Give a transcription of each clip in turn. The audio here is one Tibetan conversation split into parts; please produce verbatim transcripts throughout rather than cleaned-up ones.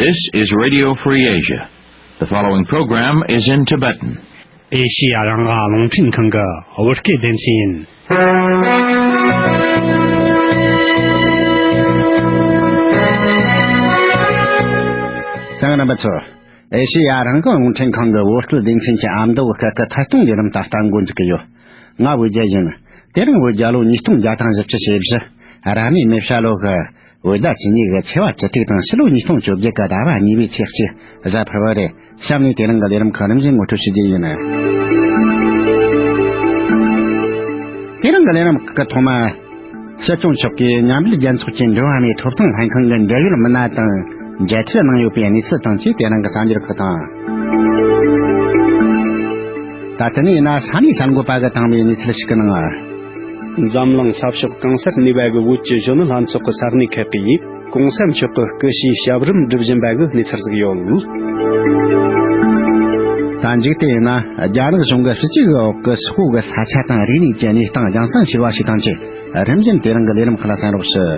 This is Radio Free Asia. The following program is in Tibetan. ཨེ་ཤི་ཡ་རང་དབང་རླུང་འཕྲིན་ཁང་གི་བོད་སྐད་སྡེ་ཚན་ཡིན། གསན་མཁན་རྣམ་པ་ཚོ། ཨེ་ཤི་ཡ་རང་དབང་རླུང་འཕྲིན་ཁང་གི་བོད་སྐད་སྡེ་ཚན་གྱི་ཨ་མདོ་སྐད་ཀྱི་ཐད་གཏོང་ལས་རིམ་ད་ལྟ་འགོ་འཛུགས་ཀྱི་ཡོད། ང་བོད་རྒྱལ་ཡིན། དེ་རིང་བོད་རྒྱལ་ལོ་ཉིས་སྟོང་བརྒྱ་དང་བཞི་བཅུ་ཞེ་བཞི། རབ་གནས་མེ་བྱ་ལོ་གི་བོད་ཟླ་བཅུ་གཉིས་ཀྱི་ཚེས་པ་བཅུ་དྲུག་དང་ཕྱི་ལོ་ཉིས་སྟོང་བཅོ་བརྒྱད་ཀྱི་ཟླ་བ་གཉིས་པའི་ཚེས་གཅིག་གཟའ་ཕུར་བུ་རེད། གཤམ་ནས་དེ་རིང་གི་ལས་རིམ་ཁག་རིམ་བཞིན་ངོ་སྤྲོད་ཞུ་རྒྱུ་ཡིན། དེ་རིང་གི་ལས་རིམ་ཁག་གི་ཐོག་མ། སྲིད་སྐྱོང་མཆོག་གིས་མཉམ་འབྲེལ་རྒྱལ་ཚོགས་ཀྱི་འགྲོ་བ་མིའི་ཐོབ་ཐང་ལྷན་ཁང་གི་འབྲེལ་ཡོད་མི་སྣ་དང་མཇལ་འཕྲད་གནང་ཡོད་པའི་གནས་ཚུལ་དང་བཅས་དེ་རིང་གི་གསར་འགྱུར་ཁག་དང་། ད་ལྟ་ནས་ཡིན་ན་ས་གནས་གསར་འགོད་པ་གིས་བཏང་བའི་གནས་ཚུལ་ཞིག་གི་ནང་། འཛམ་གླིང་ས་ཕྱོགས་གང་སར་གནས་པ་གི་བོད་ཀྱི་གཞོན་ནུ་ལྷན་ཚོགས་ཀྱི་ས་གནས་ཁག་གིས་གོང་ས་མཆོག་གི་སྐུ་ཕྱྭའི་ཞབས་རིམ་སྒྲུབ་བཞིན་པ་གི་གནས་ཚུལ་ཟིག་ཡོད། ད་མཇུག་ཏུ་ཡིན་ན་རྒྱ་ནག་གཞུང་གི་སྤྱི་གཙུག་གི་འོག་གི་སོག་པོ་གི་ས་ཆ་དང་རིག་གནས་ཀྱི་གནས་སྟངས་རྒྱང་སྲིང་ཆེ་བ་ཞིག་དང་བཅས། རིམ་བཞིན་དེ་རིང་གི་ལས་རིམ་ཁག་ལ་གསན་རོགས་ཞུ།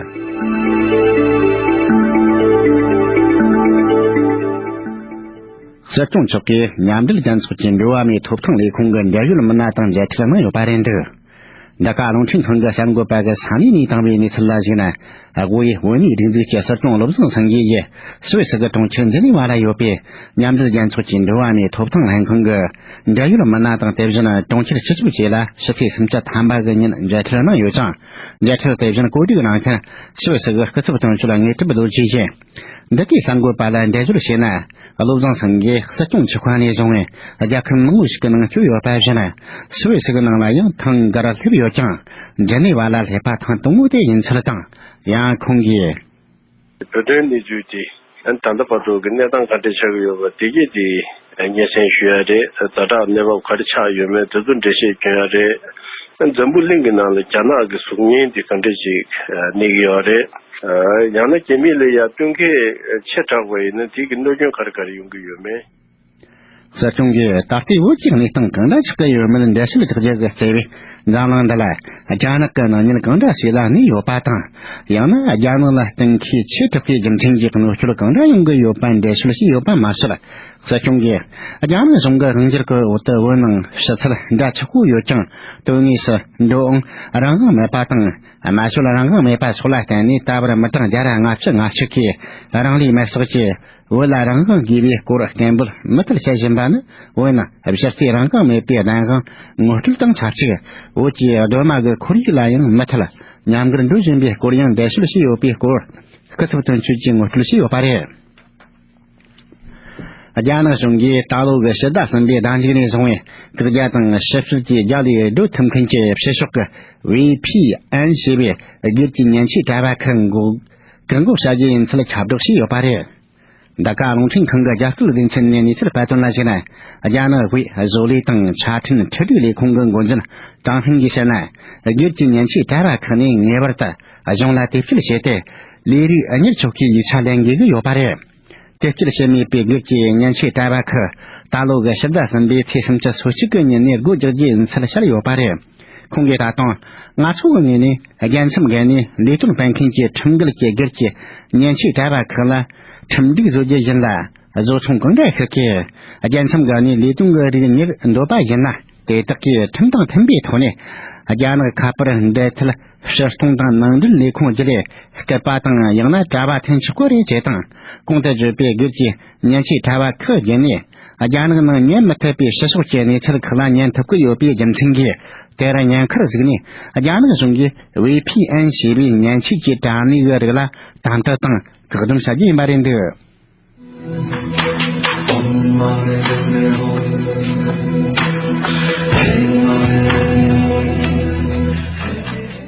སྲིད་སྐྱོང་མཆོག་གིས་མཉམ་འབྲེལ་རྒྱལ་ཚོགས་ཀྱི་འགྲོ་བ་མིའི་ཐོབ་ཐང་ལས་ཁུངས་ཀྱི་འབྲེལ་ཡོད་མི་སྣ་དང་མཇལ་འཕྲད་གནང་ཡོད་པ་རེད་འདུག། འདི་ག་རླུང་འཕྲིན་ཁང་གི་གསར་འགོད་པ་གིས་ས་གནས་ནས་བཏང་བའི་གནས་ཚུལ་ལ་གཞིགས་ན། དབུས་བོད་མིའི་སྒྲིག་འཛུགས་ཀྱི་སྲིད་སྐྱོང་བློ་བཟང་སེང་གེ་ཡིས་སུད་སི་གི་གྲོང་ཁྱེར་ཇི་ནི་ཝ་ལ་ཡོད་པའི་མཉམ་འབྲེལ་རྒྱལ་ཚོགས་ཀྱི་འགྲོ་བ་མིའི་ཐོབ་ཐང་ལྷན་ཁང་གི་འབྲེལ་ཡོད་མི་སྣ་དང་། དེ་བཞིན་གྲོང་ཁྱེར་སྤྱི་ཁྱབ་བཅས་ལ་ཕྱི་ཚེས་སུམ་ཅུ་ཐམ་པ་གི་ཉིན་མཇལ་འཕྲད་གནང་ཡོད་ཅིང་། མཇལ་འཕྲད་དེ་བཞིན་གོ་སྒྲིག་གནང་མཁན་སུད་སི་གི་སྐུ་ཚབ་དོན་གཅོད་དངོས་གྲུབ་རྡོ་རྗེ་ཡིས། འདི་གའི་གསར་འགོད་པ་ལ་འགྲེལ་བརྗོད་བྱས་ན། བློ་བཟང་སེང་གེ་སྲིད་སྐྱོང་ཆགས་པ་ནས་བཟུང་བའི་རྒྱལ་ཁབ་མང་པོ་ཞིག་གི་ནང་བསྐྱོད་ཡོད་པ་བཞིན། སུད་སི་གི་ནང་ལ་ཡང་ཐེངས་འགར་སླེབས་ཡོད་ཀྱང་། ཇི་ནི་ཝ་ལ་སླེབས་པ་ཐེངས་དང་པོ་དེ་ཡིན་ཚུལ་དང་། ཡང་ཁོང་གིས། བོད་དོན་གནས་ཚུལ་དེ་ད་ལྟ་བར་དུ་གི་གནས་སྟངས་ག་འདྲ་ཆགས་ཀྱི་ཡོད་པ་དེ་གས་དེ་སྙན་སེང་ཞུ་ཡ་རེད། ཛ་དྲག་གནས་བབ་ག་རེ་ཆགས་ཡོད་མེད་དེ་ཚོ་འགྲེལ་བཤད་སྐྱོན་ཡ་རེད། འཛམ་བུ་གླིང་གི་ནང་ལ་རྒྱ་ནག་གི་གཟུགས་བརྙན་དེ་ག་འདྲ་ཞིག་གནས་ཀྱི་ཡོད་རེད། ཡང་ན་རྒྱ་མི་ལ་ཡ་བསྟུན་མཁས་ཆེ་དྲགས་པ་ཡིན་ན་དེ་གི་གནོད་སྐྱོན་ག་རེ་ག་རེ་ཡོང་གི་ཡོད་མེད། སྲིད་སྐྱོང་གིས་ད་ལྟའི་བོད་ཀྱི་གནས་སྟངས་གང་འདྲ་ཆགས་ཀྱི་ཡོད་མེད་འགྲེལ་བཤད་རྒྱག་རྒྱུ་གི་བརྩེ་བས། འཛམ་གླིང་འདི་ལ་རྒྱ་ནག་གི་སྣང་བརྙན་གང་འདྲ་ཞིག་ལ་གནས་ཡོད་པ་དང་། ཡང་ན་རྒྱ་ནག་ལ་བསྟུན་མཁས་ཆེ་དྲགས་པའི་རྒྱུ་མཚན་གྱིས་གནོད་སྐྱོན་གང་འདྲ་ཡོང་གི་ཡོད་པ་འགྲེལ་བཤད་བྱས་ཡོད་པ་མ་ཟད། སྲིད་སྐྱོང་གིས་རྒྱ་ནག་གཞུང་གི་དབང་སྒྱུར་གྱི་འོག་ཏུ་བོད་ནང་ཕྱི་ཚུལ་འདྲ་ཆགས་པོ་ཡོད་ཀྱང་། དོན་དངོས་སུ་འགྲོ་འོང་རང་དབང་མེད་པ་དང་། རྨ་ཆུ་རང་དབང་མེད་པ་སོགས་ལ་བརྟེན་ནས་ད་བར་མི་གྲངས་བརྒྱ་དང་ལྔ་བཅུ་ང་གཅིག་གིས་རང་ལུས་མེར་སྲེག་གིས། བོད་ལ་རང་དབང་དགོས་པའི་སྐོར་སྐད་འབོད་མུ་མཐུད་བྱེད་བཞིན་པ་ནི། བོད་ནང་གཞི་རྩའི་རང་དབང་མེད་པའི་བདེན་དཔང་ངོ་སྤྲོད་དང་ཆབས་ཅིག་བོད་ཀྱི་གདོད་མ་གི་ཁོར་ཡུག་ལ་ཡང་མུ་མཐུད་ཉམས་རྒུད་འགྲོ་བཞིན་པའི་སྐོར་ཡང་འགྲེལ་བཤད་བྱས་ཡོད་པའི་སྐོར། སྐུ་ཚབ་དོན་གཅོད་ཀྱིས་ངོ་སྤྲོད་བྱས་ཡོད་པ་རེད། རྒྱ་ནག་གཞུང་གིས་ད་ལོ་གི་ཕྱི་ཟླ་གསུམ་པའི་ཟླ་མཇུག་ནས་བཟུང་བའི་བཀག་རྒྱ་དང་ཕྱི་བཤོལ་གྱི་རྒྱ་ལས་སྒྲོལ་ཐུབ་མཁན་གྱི་ཕྱི་ཕྱོགས་ཀྱི་ཝེ་ཕི་ཨན་ཞེས་པའི་སྒེར་གྱི་མཉེན་ཆས་དྲ་བ་ཁུལ་འགོག་བཀག་འགོག་བྱ་རྒྱུ་ཡིན་ཚུལ་ཁྱབ་བསྒྲགས་བྱས་ཡོད་པ་རེད། འདི་ག་རླུང་འཕྲིན་ཁང་གི་རྒྱ་སྐད་སྡེ་ཚན་ནས་གནས་ཚུལ་སྤེལ་དོན་ལ་གཞིགས་ན། རྒྱ་ནག་དབུས་བཟོ་ལས་དང་ཆ་འཕྲིན་འཕྲུལ་སྒྲིག་ལས་ཁུངས་ཀྱི་འགོ་འཛིན་ཀྲང་ཧིང་གིས་བཤད་ན། སྒེར་གྱི་མཉེན་ཆས་དྲ་བ་ཁག་ནས་ངེས་པར་དུ་གཞུང་ལ་དེབ་སྐྱེལ་བྱས་ཏེ། ལས་རིགས་གཉེར་ཆོག་གི་ཡིག་ཆ་ལེན་དགོས་ཀྱི་ཡོད་པ་རེད། དེབ་སྐྱེལ་བྱས་མེད་པའི་སྒེར་གྱི་མཉེན་ཆས་དྲ་བ་ཁག་ད་ལོ་གི་ཕྱི་ཟླ་གསུམ་པའི་ཚེས་སུམ་ཅུ་སོ་གཅིག་གི་ཉིན་ནས་སྒོ་རྒྱག་རྒྱུ་ཡིན་ཚུལ་བཤད་ཡོད་པ་རེད། ཁོང་གིས་ད་དུང་ང་ཚོ་གི་ངོས་ནས་རྒྱལ་མཚམས་བརྒལ་ནས་ལས་དོན་སྤེལ་མཁན་གྱི་ཁྲིམས་འགལ་གྱི་སྒེར་གྱི་མཉེན་ཆས་དྲ་བ་ཁག་ལ་ཁྲིམས་སྒྲིག་བཟོ་རྒྱུ་ཡིན་ལ། བཟོ་ཚོང་གང་འདྲ་ཞིག་གིས་རྒྱལ་མཚམས་བརྒལ་ནས་ལས་དོན་གྱི་རིགས་གཉེར་འདོད་པ་ཡིན་ན། དེ་དག་གིས་ཁྲིམས་དང་མཐུན་པའི་ཐོག་ནས་རྒྱ་ནག་ཁ་པར་འབྲེལ་མཐུད་ཕྱིར་གཏོང་དང་ནང་འདྲེན་ལས་ཁུངས་བརྒྱུད་ལས་སྐུད་པ་དང་། ཡང་ན་དྲ་བ་འཐེན་ཆོག་གི་རེད་ཅེས་དང་། གོང་དུ་བརྗོད་པའི་སྒེར་གྱི་མཉེན་ཆས་དྲ་བ་ཁག་བརྒྱུད་ནས་རྒྱ་ནག་ནང་ཉན་མི་ཐུབ་པའི་ཕྱི་ཕྱོགས་ཀྱི་གནས་ཚུལ་ཁག་ལ་ཉན་ཐུབ་ཀྱི་ཡོད་པའི་རྒྱུ་མཚན་གྱིས། དེར་ཉེན་ཁར་གཟིགས་ནས་རྒྱ་ནག་གཞུང་གིས་ཝེ་ཕི་ཨན་ཞེས་པའི་མཉེན་ཆས་ཀྱི་དྲ་གནས་ཀྱི་རིགས་ལ་དམ་དྲག་དང་བཀག་སྡོམ་བྱ་རྒྱུ་ཡིན་པ་རེད་འདུག།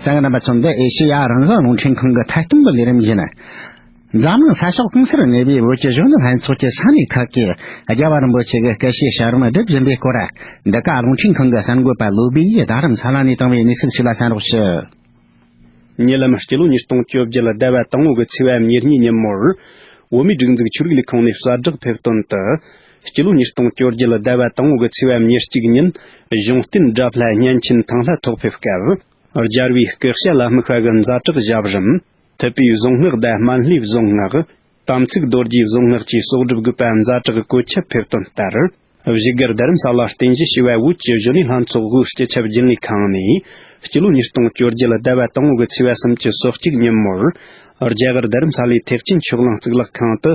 གསན་མཁན་རྣམ་པ་ཚོ། འདི་ཨེ་ཤེ་ཡ་རང་དབང་རླུང་འཕྲིན་ཁང་གི་ཐད་གཏོང་གི་ལས་རིམ་ཡིན། འཛམ་གླིང་ས་ཕྱོགས་གང་སར་གནས་པའི་བོད་ཀྱི་གཞོན་ནུ་ལྷན་ཚོགས་ཀྱི་ས་གནས་ཁག་གིས་རྒྱལ་བ་རིན་པོ་ཆེ་གི་སྐུ་ཕྱྭའི་ཞབས་རིམ་སྒྲུབ་བཞིན་པའི་སྐོར། འདི་ག་རླུང་འཕྲིན་ཁང་གི་གསར་འགོད་པ་བློ་བྷེ་ཡིས་རྡ་རམ་ས་ལ་ནས་བཏང་བའི་གནས་ཚུལ་ཞིག་ལ་གསན་རོགས་ཞུ། ཉེ་ལམ་སྤྱི་ལོ་ཉིས་སྟོང་བཅོ་བརྒྱད་ཟླ་བ་དང་པོ་གི་ཚེས་པ་ཉེར་གཉིས་ཉིན་མོར། བོད་མིའི་སྒྲིག་འཛུགས་ཆོས་རིག་ལས་ཁུངས་ནས་གསལ་བསྒྲགས་ཕེབས་དོན་དུ། སྤྱི་ལོ་ཉིས་སྟོང་བཅོ་བརྒྱད་ཟླ་བ་དང་པོ་གི་ཚེས་པ་ཉེར་གཅིག་ཉིན། གཞུང་བསྟེན་དགྲ་ལྷ་གཉན་ཆེན་ཐང་ལྷ་ཐོག་ཕེབས་སྐབས། རྒྱལ་བའི་སྐུ་ཕྱྭ་ལ་དམིགས་པ་གི་ཛ་དྲག་ཞབས་རིམ། ཐུབ་པའི་གཟུངས་སྔགས་དང་སྨན་བླའི་གཟུངས་སྔགས། དམ་ཚིག་རྡོ་རྗེའི་གཟུངས་སྔགས་ཀྱི་གསོག་སྒྲུབ་དགོས་པ་ཛ་དྲག་གི་བཀོད་ཁྱབ་ཕེབས་དོན་ལྟར། བཞུགས་སྒར་རྡ་རམ་ས་ལར་རྟེན་གཞི་བྱས་པའི་བོད་ཀྱི་གཞོན་ནུའི་ལྷན་ཚོགས་དབུས་སྤྱི་ཁྱབ་རྒྱུན་ལས་ཁང་ནས། སྤྱི་ལོ་ཉིས་སྟོང་བཅོ་བརྒྱད་ཟླ་བ་དང་པོ་གི་ཚེས་པ་སུམ་ཅུ་སོ་གཅིག་ཉིན་མོར། རྒྱ་གར་རྡ་རམ་ས་ལའི་ཐེག་ཆེན་ཆོས་གླིང་གཙུག་ལག་ཁང་དུ།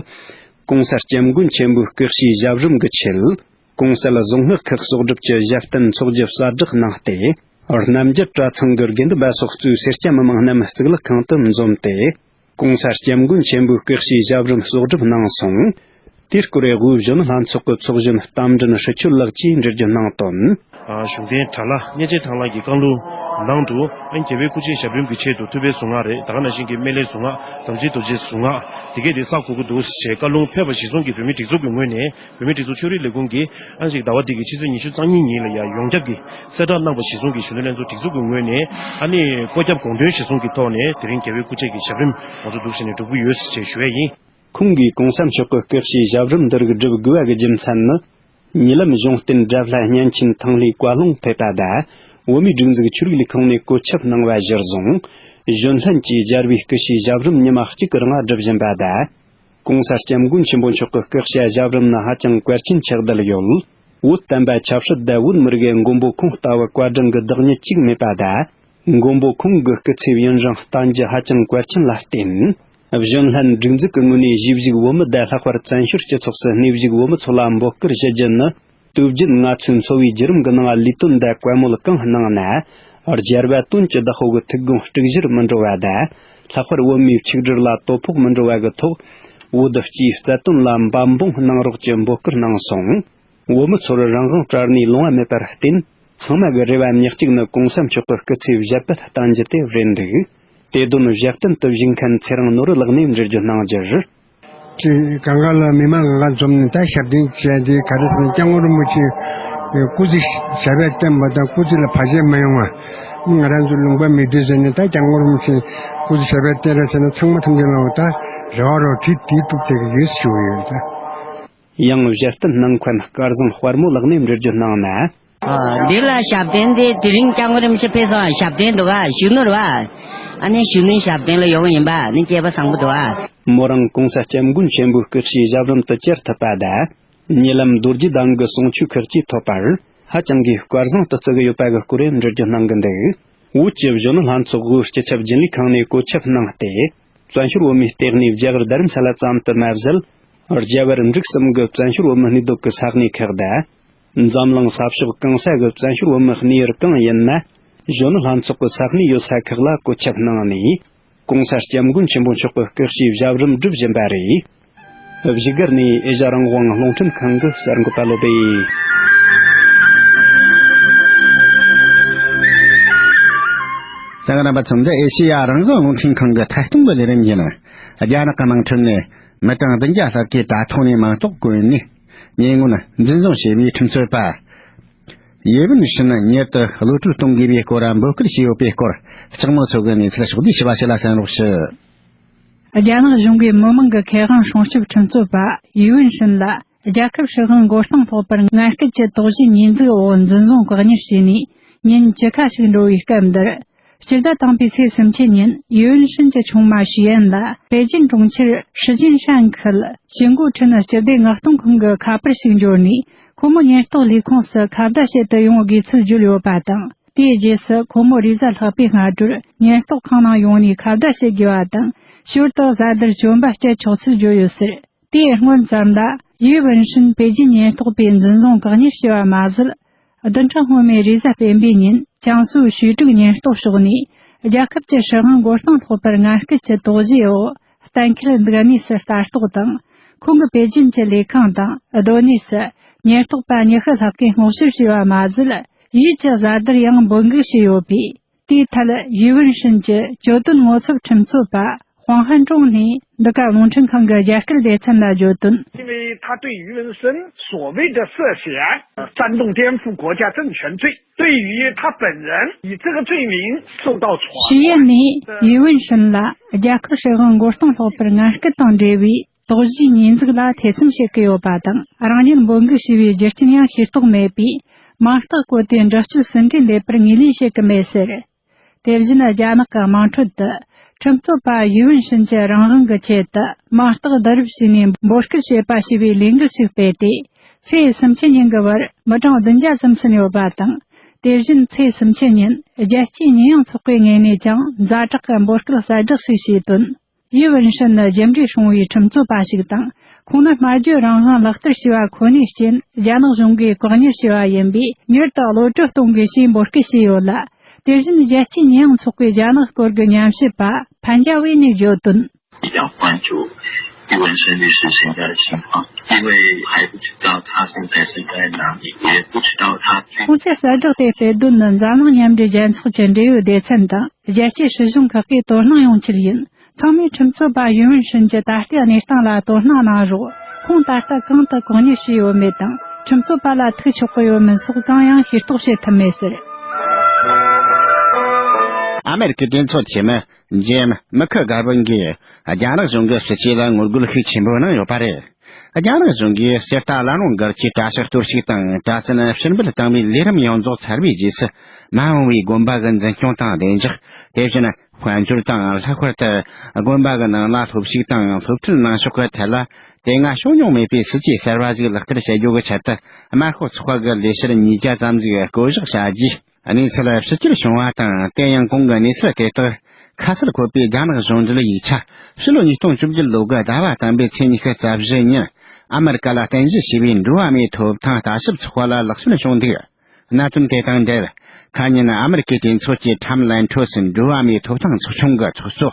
གོང་ས་སྐྱབས་མགོན་ཆེན་པོའི་སྐུ་ཕྱྭའི་ཞབས་རིམ་གྱི་ཆེད། གོང་གསལ་གཟུངས་སྔགས་ཁག་གསོག་སྒྲུབ་ཀྱི་ཞབས་བརྟན་ཚོགས་ཀྱི་གསལ་བསྒྲགས་གནང་སྟེ། རྣམ་རྒྱལ་གྲྭ་ཚང་གི་དགེ་འདུན་པ་སོགས་གཙོས་སེར་སྐྱ་མི་མང་རྣམས་གཙུག་ལག་ཁང་དུ་འཛོམས་ཏེ། གོང་ས་སྐྱབས་མགོན་ཆེན་པོའི་སྐུ་ཕྱྭའི་ཞབས་རིམ་གསོག་སྒྲུབ་གནང་སོང་། དེའི་སྐོར་དབུས་གཞོན་ནུ་ལྷན་ཚོགས་ཀྱི་ཚོགས་གཞོན་རྟ་མགྲིན་ཧྲི་ཆོས་ལགས་ཀྱིས་འགྲེལ་བརྗོད་གནང་དོན། གཞུང་འབྲེལ་དྲ་ལམ་གནས་ཆེན་ཐང་ལམ་གྱི་བཀའ་ལུང་ནང་དུ། ཨ་ནི་རྒྱལ་བའི་སྐུ་ཕྱྭའི་ཞབས་རིམ་གྱི་ཆེད་དུ་ཐུབ་པའི་གཟུངས་སྔགས་རེད། ད་ག་ནང་བཞིན་གྱི་སྨན་བླའི་གཟུངས་སྔགས། དམ་ཅན་རྡོ་རྗེའི་གཟུངས་སྔགས་དེ་གས་དེ་བསགས་དགོས་ཀྱི་འདུག་ཅེས་བཀའ་ལུང་ཕེབས་པ་གཞིར་བཟུང་གིས་བོད་མིའི་སྒྲིག་འཛུགས་ཀྱི་ངོས་ནས། བོད་མིའི་སྒྲིག་འཛུགས་ཆོས་རིག་ལས་ཁུངས་ཀྱིས་ཨ་ཅིག་ཟླ་བ་འདི་གི་ཕྱི་ཚེས་ཉི་ཤུ་རྩ་གཉིས་ཉིན་ལ་ཡང་ཡོངས་ཁྱབ་ཀྱི་གསལ་བསྒྲགས་གནང་བ་གཞིར་བཟུང་གིས་གཞོན་ནུ་ལྷན་ཚོགས་སྒྲིག་འཛུགས་ཀྱི་ངོས་ནས་ཨ་ནི་བཀོད་ཁྱབ་དགོངས་དོན་གཞིར་བཟུང་གི་ཐོག་ནས་དེ་རིང་རྒྱལ་བའི་སྐུ་ཕྱྭ་གི་ཞབས་རིམ་ང་ཚོ་འདུག་བྱས་ནས་སྒྲུབ་ཀྱི་ཡོད་ཅེས་ཞུ་ཡ་ཡིན། ཁོང་གིས་གོང་ས་མཆོག་གི་སྐུ་ཕྱྭའི་ཞབས་རིམ་འདི་རིགས་སྒྲུབ་དགོས་པ་གི་རྒྱུ་མཚན་ནི། ཉེ་ལམ་གཞུང་བསྟེན་དགྲ་ལྷ་གཉན་ཆེན་ཐང་ལྷའི་བཀའ་ལུང་ཕེབས་པ་དང་། བོད་མིའི་སྒྲིག་འཛུགས་ཆོས་རིག་ལས་ཁུངས་ནས་བཀོད་ཁྱབ་གནང་བ་གཞིར་བཟུང་། གཞོན་ལྷན་གྱིས་རྒྱལ་བའི་སྐུ་ཕྱྭའི་ཞབས་རིམ་ཉི་མ་གཅིག་གི་རིང་སྒྲུབ་བཞིན་པ་དང་། གོང་ས་སྐྱབས་མགོན་ཆེན་པོ་མཆོག་གི་སྐུ་ཕྱྭ་ཞབས་རིམ་ནི་ཧ་ཅང་གལ་ཆེན་ཆགས་བསྡད་ཡོད། བོད་བསྟན་པ་ཆབ་སྲིད་དང་བོད་མི་རིགས་མགོན་པོ་ཁོང་ལྟ་བུ་བཀའ་དྲིན་གྱི་བདག་ཉིད་ཅིག་མེད་པ་དང་། མགོན་པོ་ཁོང་གི་སྐུ་ཚེ་ཡུན་རིང་བརྟན་རྒྱུ་ཧ་ཅང་གལ་ཆེན་ལ་བརྟེན། གཞོན་ལྷན་སྒྲིག་འཛུགས་ཀྱི་ངོས་ནས་གཞིས་བཞུགས་བོད་མི་དང་ལྷག་པར་བཙན་བྱོལ་སྤྱི་ཚོགས་སུ་གནས་བཞུགས་བོད་མི་ཚོ་ལ་འབོད་སྐུལ་ཞུ་རྒྱུ་ནི། དུས་རྒྱུན་ང་ཚོས་འཚོ་བའི་བརྒྱུད་རིམ་གྱི་ནང་ལས་དོན་དང་བཀའ་མོལ་གང་གནང་ན། རྒྱལ་བ་དོན་གྱི་བདག་པོ་གི་ཐུགས་དགོངས་དཀྲུག་གཞིར་མི་འགྲོ་བ་དང་། ལྷག་པར་བོད་མིའི་ཆིག་སྒྲིལ་ལ་དོ་ཕོག་མི་འགྲོ་བ་གི་ཐོག་བོད་སྤྱིའི་རྩ་དོན་ལ་འབད་འབུངས་གནང་རོགས་ཀྱི་འབོད་སྐུལ་གནང་སོང་། བོད་མི་ཚོར་རང་དབང་བྲལ་ནས་ལོང་བ་མེད་པར་བརྟེན། ཚང་མ་གི་རེ་བ་མྱི་གཅིག་ནི་གོང་ས་མཆོག་གི་སྐུ་ཚེ་ཞབས་པད་བརྟན་རྒྱུ་དེ་རེད་འདུག་དེ་དོན་ཞབས་བརྟན་དུ་བཞུགས་མཁན་ཚེ་རིང་ནོར་བུ་ལགས་ནས་འགྲེལ་བརྗོད་གནང་རྒྱུར། ཅེས་གང་ག་ལ་མི་མང་གང་ག་འཛོམས་ནས་ད་ཞབས་བརྟན་བྱས་ཏེ། ག་རེ་ཟེར་ན་སྐྱབས་མགོན་རིན་པོ་ཆེ་སྐུ་ཚེ་ཞབས་པད་བརྟན་པ་དང་སྐུ་ཚེ་ལ་བར་ཆད་མ་ཡོང་བ། ང་རང་ཚོ་ལུང་པ་མི་སྡོད་ཟེར་ནས། ད་སྐྱབས་མགོན་རིན་པོ་ཆེ་སྐུ་ཚེ་ཞབས་པད་བརྟན་ར་ཟེར་ན་ཚང་མ་ཐམས་ཅད་ལ་འོ་ད་རེ་བ་རོ་བྲིས་དེ་གཏུགས་བསྡད་ཀྱི་ཡོད་ཞུ་གི་ཡོད་ད། ཡང་ཞབས་བརྟན་གནང་མཁན་སྐལ་བཟང་དཔལ་མོ་ལགས་ནས་འགྲེལ་བརྗོད་གནང་ན། ཨ། འདི་ལ་ཞབས་བརྟན་དེ་དེ་རིང་སྐྱབས་མགོན་རིན་པོ་ཆེ་ཕེབས་སོང་། ཞབས་བརྟན་འདུག་ག་གཞོན་ནུ་རེད་བ། ཨ་ནི་གཞོན་ནུའི་ཞབས་བརྟན་ལ་ཡོང་ཡིན་པ་ནི་སྐལ་པ་བཟང་པོ་འདུག་ག་མོ་རང་གོང་ས་སྐྱབས་མགོན་ཆེན་པོའི་སྐུ་ཕྱྭའི་ཞབས་རིམ་དུ་བཅར་ཐུབ་པ་དང་། ཉེ་ལམ་རྡོ་རྗེ་གདན་གྱི་གསུང་ཆོས་ཁག་ཅིག་ཐོབ་པར་ཧ་ཅང་གི་སྐལ་བཟང་དུ་བརྩི་གི་ཡོད་པ་གི་སྐོར་འགྲེལ་བརྗོད་གནང་གི་འདུག་བོད་ཀྱི་གཞོན་ནུ་ལྷན་ཚོགས་དབུས་སྤྱི་ཁྱབ་རྒྱུན་ལས་ཁང་ནས་བཀོད་ཁྱབ་གནང་སྟེ། བཙན་བྱོལ་བོད་མིའི་ལྟེ་གནས་རྒྱ་གར་རྡ་རམ་ས་ལ་ཙམ་དུ་མ་ཟད། རྒྱ་བལ་འབྲུག་གསུམ་གྱི་བཙན་བྱོལ་བོད་མི་གནས་སྡོད་ཀྱི་ས་གནས་ཁག་དང་། འཛམ་གླིང་ས་ཕྱོགས་གང་ས་གི་བཙན་བྱོལ་བོད་མི་གནས་ཡུལ་གང་ཡིན་ན། གཞོན་ནུ་ལྷན་ཚོགས་ཀྱི་ས་གནས་ཡོད་ས་ཁག་ལ་བཀོད་ཁྱབ་གནང་ནས། གོང་ས་སྐྱབས་མགོན་ཆེན་པོ་མཆོག་གི་སྐུ་ཕྱྭའི་ཞབས་རིམ་སྒྲུབ་བཞིན་པ་རེད། བཞུགས་སྒར་ནས་ཨེ་ཤ་ཡ་རང་དབང་རླུང་འཕྲིན་ཁང་གི་གསར་འགོད་པ་བློ་བྷེ། གསན་མཁན་རྣམ་པ་ཚོ། འདི་ཨེ་ཤེ་ཡ་རང་དབང་རླུང་འཕྲིན་ཁང་གི་ཐད་གཏོང་གི་ལས་རིམ་ཡིན། རྒྱ་ནག་གི་དམངས་ཁྲོད་ནས་མི་གྲངས་བདུན་བརྒྱ་ལྷག་གིས་དྲ་ཐོག་ནས་མིང་རྟགས་བཀོད་ནས་ཉེས་ངོར་འཛིན་བཟུང་བྱས་པའི་ཁྲིམས་རྩོད་པ་ཡེ་ཝུན་ཧྲིན་མྱུར་དུ་གློད་གྲོལ་གཏོང་དགོས་པའི་སྐོར་འབོད་སྐུལ་བྱས་ཡོད་པའི་སྐོར། ལྕགས་མོ་མཚོ་གིས་གནས་ཚུལ་ཕྱོགས་བསྡུས་ཞུས་པ་ཞིག་ལ་གསན་རོགས་ཞུ། རྒྱ་ནག་གཞུང་གིས་མི་མང་གི་ཁེ་དབང་སྲུང་སྐྱོབ་ཁྲིམས་རྩོད་པ་ཡེ་ཝུན་ཧྲིན་ལ། རྒྱལ་ཁབ་སྲིད་དབང་མགོ་རྟིང་སློག་པར་ངན་སྐུལ་གྱི་དོགས་གཞིའི་ཉེས་འཛུགས་འོག་འཛིན་བཟུང་བཀག་ཉར་བྱས་ནས་ཉིན་བཅུ་ཁ་ཞིག་འགྲོ་བའི་སྐབས་འདིར། སྤྱི་ཟླ་དང་པོའི་ཚེས་སུམ་ཅུ་ཉིན་ཡེ་ཝུན་ཧྲིན་གྱི་ཆུང་མ་ཞུས་ཡན་ལ་པེ་ཅིན་གྲོང་ཁྱེར་ཧྲི་ཅིན་ཧྲན་ཁུལ་ཞི་མགོ་ཁྲིན་སྤྱི་བདེ་མངགས་གཏོང་ཁང་གི་ཁ་པར་ཞིག་འབྱོར་ནས། ཁོ་མོ་ཉེན་རྟོག་ལས་ཁུངས་སུ་ཁ་བརྡ་བྱེད་དུ་ཡོང་དགོས་ཚུལ་བརྗོད་ཡོད་པ་དང་། དེའི་རྗེས་སུ་ཁོ་མོ་རེས་གཟའ་ལྷག་པའི་སྔ་དྲོར་ཉེན་རྟོག་ཁང་ནང་ཡོང་ནས་ཁ་བརྡ་བྱེད་དགོས་པ་དང་། ཞོར་དུ་གཟའ་དར་གྱོན་པ་སྤྱད་ཆོག་ཚུལ་བརྗོད་ཡོད་ཟེར། དེའི་སྔོན་ཙམ་ལ་ཡེ་ཝུན་ཧྲིན་པེ་ཅིན་ཉེན་རྟོག་པས་འཛིན་བཟུང་བཀག་ཉར་བྱས་པ་མ་ཟད། བདུན་ཕྲག་སྔོན་མའི་རེས་གཟའ་སྤེན་པའི་ཉིན་ཅང་སུའུ་ཞུས་ཀྲིག་ཉེན་རྟོག་ཕྱོགས་ནས་རྒྱལ་ཁབ་ཀྱི་སྲིད་དབང་མགོ་རྟིང་སློག་པར་ངན་སྐུལ་གྱི་དོགས་གཞིའི་འོག་གཏན་འཁེལ་འདུག་གནས་སུ་ལྟ་རྟོག་དང་། ཁོང་གི་པེ་ཅིན་གྱི་ལས་ཁང་དང་སྡོད་གནས་སུ་ཉེན་རྟོག་པ་ཉི་ཤུ་ལྷག་གིས་སྔོག་བཤེར་བྱས་པ་མ་ཟད། ཡུལ་གྱི་གཟའ་དར་ཡང་འབོད་འགུག་བྱས་ཡོད་པས། དེའི་ཐད་ཡེ་ཝུན་ཧྲིན་གྱི་གྱོད་དོན་ངོ་ཚབ་ཁྲིམས་རྩོད་པ་ཧུང་ཧན་ཀྲུང་ནས་འདི་ག་རླུང་འཕྲིན་ཁང་གི་རྒྱ་སྐད་སྡེ་ཚན་ལ་བརྗོད་དོན། 因为他对于文森所谓的涉嫌煽动颠覆国家政权罪，对于他本人以这个罪名受到处罚。 ཞུས་ཡན་ནས་ཡེ་ཝུན་ཧྲིན་ལ་རྒྱལ་ཁབ་སྲིད་དབང་མགོ་རྟིང་སློག་པར་ངན་སྐུལ་དང་འབྲེལ་བའི་དོགས་གཞིའི་ཉེས་འཛུགས་ལ་ཐེ་ཚོམ་བྱེད་ཀྱི་ཡོད་པ་དང་། རང་ཉིད་འབོད་འགུག་བྱས་པའི་རྒྱུ་རྐྱེན་ཡང་ཤེས་རྟོགས་མེད་པས། མིང་རྟགས་བཀོད་དེ་འདྲི་གཅོད་ཟིན་བྲིས་འདེབས་པར་ངོས་ལེན་བྱེད་ཀྱི་མེད་ཟེར། དེ་བཞིན་རྒྱ་ནག་གི་དམངས་ཁྲོད་དུ་ ཁྲིམས་རྩོད་པ་ཡུས་ཝུན་ཧྲིན་གྱིས་རང་དབང་གི་ཆེད་དུ་མ་རྟགས་བསྡུ་རུབ་བྱས་ནས་འབོད་སྐུལ་བྱེད་པ་ཞེས་པའི་ལས་འགུལ་ཞིག་སྤེལ་ཏེ། ཚེས་སུམ་ཅུ་ཉིན་གྱི་བར་མི་གྲངས་བདུན་བརྒྱ་ཙམ་ཕྱིན་ཡོད་པ་དང་། དེ་བཞིན་ཚེས་སུམ་ཅུ་ཉིན་རྒྱལ་སྤྱིའི་ཉེས་ཡངས་ཚོགས་པའི་ངོས་ནས་ཀྱང་ཛ་དྲག་གི་འབོད་སྐུལ་གསལ་བསྒྲགས་ཤིག་བྱས་དོན། ཡུས་ཝུན་ཧྲིན་ནི་རྒྱུ་འབྲས་སྲུང་བའི་ཁྲིམས་རྩོད་པ་ཞིག་དང་། ཁོང་ནི་སྨྲ་བརྗོད་རང་དབང་ལག་བསྟར་བྱས་པ་ཁོ་ནའི་རྐྱེན། རྒྱ་ནག་གཞུང་གིས་བཀག་ཉར་བྱས་པ་ཡིན་པས། མྱུར་དུ་གློད་གྲོལ་གཏོང་དགོས་ཞེས་འབོད་སྐུལ་བྱས་ཡོད་ལ། དེ་བཞིན་རྒྱལ་སྤྱིའི་ཉེས་ཡངས་ཚོགས་པའི་རྒྱ་ནག་སྐོར་གྱི་ཉམས་ཞིབ་པ་ཕན་ཅ་ཝེ་ནས་བརྗོད་དོན། 比较关注 ཡུས་ཝུན་ཧྲིན律师现在的情况，因为还不知道他现在是在哪里，也不知道他最 ཁོང་ཚོས་གསལ་བསྒྲགས་དེ་སྤེལ་དོན་ནི། འཛམ་གླིང་མཉམ་འབྲེལ་རྒྱལ་ཚོགས་ཀྱི་འབྲེལ་ཡོད་སྡེ་ཚན་དང་རྒྱལ་སྤྱིའི་སྲིད་གཞུང་ཁག་གིས་དོ་སྣང་ཡོང་ཆེད་ཡིན། ཚང་མས་ཁྲིམས་རྩོད་པ་ཡུས་ཝུན་ཧྲིན་གྱི་ད་ལྟའི་གནས་སྟངས་ལ་དོ་སྣང་གནང་རོགས། ཁོང་ད་ལྟ་གང་དུ་བཀག་ཉར་བྱས་ཡོད་མེད་དང་། ཁྲིམས་རྩོད་པ་ལ་ཐུག་ཆོག་གི་ཡོད་མིན་སོགས་གང་ཡང་ཤེས་རྟོགས་བྱེད་ཐུབ་མེད་ཟེར། ཨ་མེ་རི་ཀའི་གྲོས་ཚོགས་འཐུས་མི་ཇེམ་མི་ཁི་གྷར་ཝན་གྱིས་རྒྱ་ནག་གཞུང་གི་སྲིད་བྱུས་ལ་ངོ་རྒོལ་ཤུགས་ཆེན་པོ་གནང་ཡོད་པ་རེད། རྒྱ་ནག་གཞུང་གིས་སྤྱིར་བཏང་བླ་བྲང་སྒར་གྱི་གྲྭ་ཤག་གཏོར་བཤིག་དང་། གྲྭ་བཙུན་ཕྱིར་འབུད་གཏོང་བའི་ལས་རིམ་ཡོངས་རྫོགས་ཚར་བའི་རྗེས་སུ། མ་འོངས་པའི་དགོན་པ་གི་འཛིན་སྐྱོང་དང་བདེ་འཇགས། དེ་བཞིན་དཔལ་འབྱོར་དང་། ལྷག་པར་དུ་དགོན་པ་གི་ནང་ལ་སློབ་ཞུགས་དང་སློབ་ཁྲིད་གནང་ཕྱོགས་ཀྱི་ཐད་ལ་དེ་སྔ་བྱུང་མྱོང་མེད་པའི་སྲིད་ཇུས་གསར་བ་ཞིག་ལག་བསྟར་བྱ་རྒྱུ་གི་ཆེད་དུ། དམར་ཤོག་ཚོགས་པ་གི་ལས་བྱེད་ཉིས་བརྒྱ་ཙམ་ཞིག་བསྐོ་གཞག་བྱ་རྒྱུའི་གནས་ཚུལ་ཕྱི་བསྒྱུར་བྱུང་བ་དང་། དེ་ཡང་གོང་གི་གནས་ཚུལ་དེ་དག་ཁ་གསལ་འཁོད་པའི་རྒྱ་ནག་གཞུང་འབྲེལ་ཡིག་ཆ། ཕྱི་ལོ་ཉིས་སྟོང་བཅུ་བརྒྱད་ལོ་གི་ཟླ་བ་དང་པོའི་ཚེས་ཉི་ཤུ་རྩ་བཞི་ཉིན་ཨ་མེ་རི་ཀ་ལ་རྟེན་གཞི་བྱས་པའི་འགྲོ་བ་མིའི་ཐོབ་ཐང་ལྟ་ཞིབ་ཚོགས་པ་ལ་ལག་སོན་བྱུང་འདུག། གནད་དོན་དེ་དང་འབྲེལ། ཁ་ཉིན་ཨ་མེ་རི་ཀའི་གྲོས་ཚོགས་ཀྱི་ཁྲམ་ལན་ཁྲོ་སི་འགྲོ་བ་མིའི་ཐོབ་ཐང་ཚོགས་ཆུང་གི་ཚོགས་གཙོ།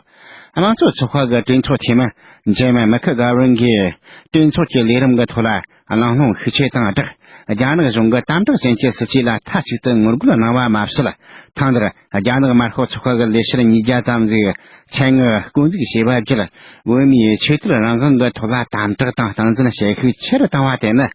དམངས་གཙོ་ཚོགས་པ་གི་གྲོས་ཚོགས་འཐུས་མི་ཇེམ་མི་ཁི་གྷར་ཝན་གྱིས་གྲོས་ཚོགས་ཀྱི་ལས་རིམ་གྱི་ཐོག་ལ། གླེང་སློང་ཤུགས་ཆེ་དང་སྦྲགས། རྒྱ་ནག་གཞུང་གི་དམ་དྲག་ཅན་གྱི་སྲིད་བྱུས་ལ་མཐའ་གཅིག་ཏུ་ངོ་རྒོལ་གནང་བ་མ་ཟད། ཐེངས་འདིར་རྒྱ་ནག་དམར་ཤོག་ཚོགས་པ་གི་ལས་བྱེད་ཉིས་བརྒྱ་ཙམ་ཞིག་ཆེད་མངགས་བསྐོ་འཛུགས་བྱས་པ་བརྒྱུད། བོད་མིའི་ཆོས་དད་རང་དབང་གི་ཐོག་ལ་དམ་དྲག་དང་སྟངས་འཛིན་བྱེད་ཤུགས་ཆེ་རུ་བཏང་བ་དེ་ནི།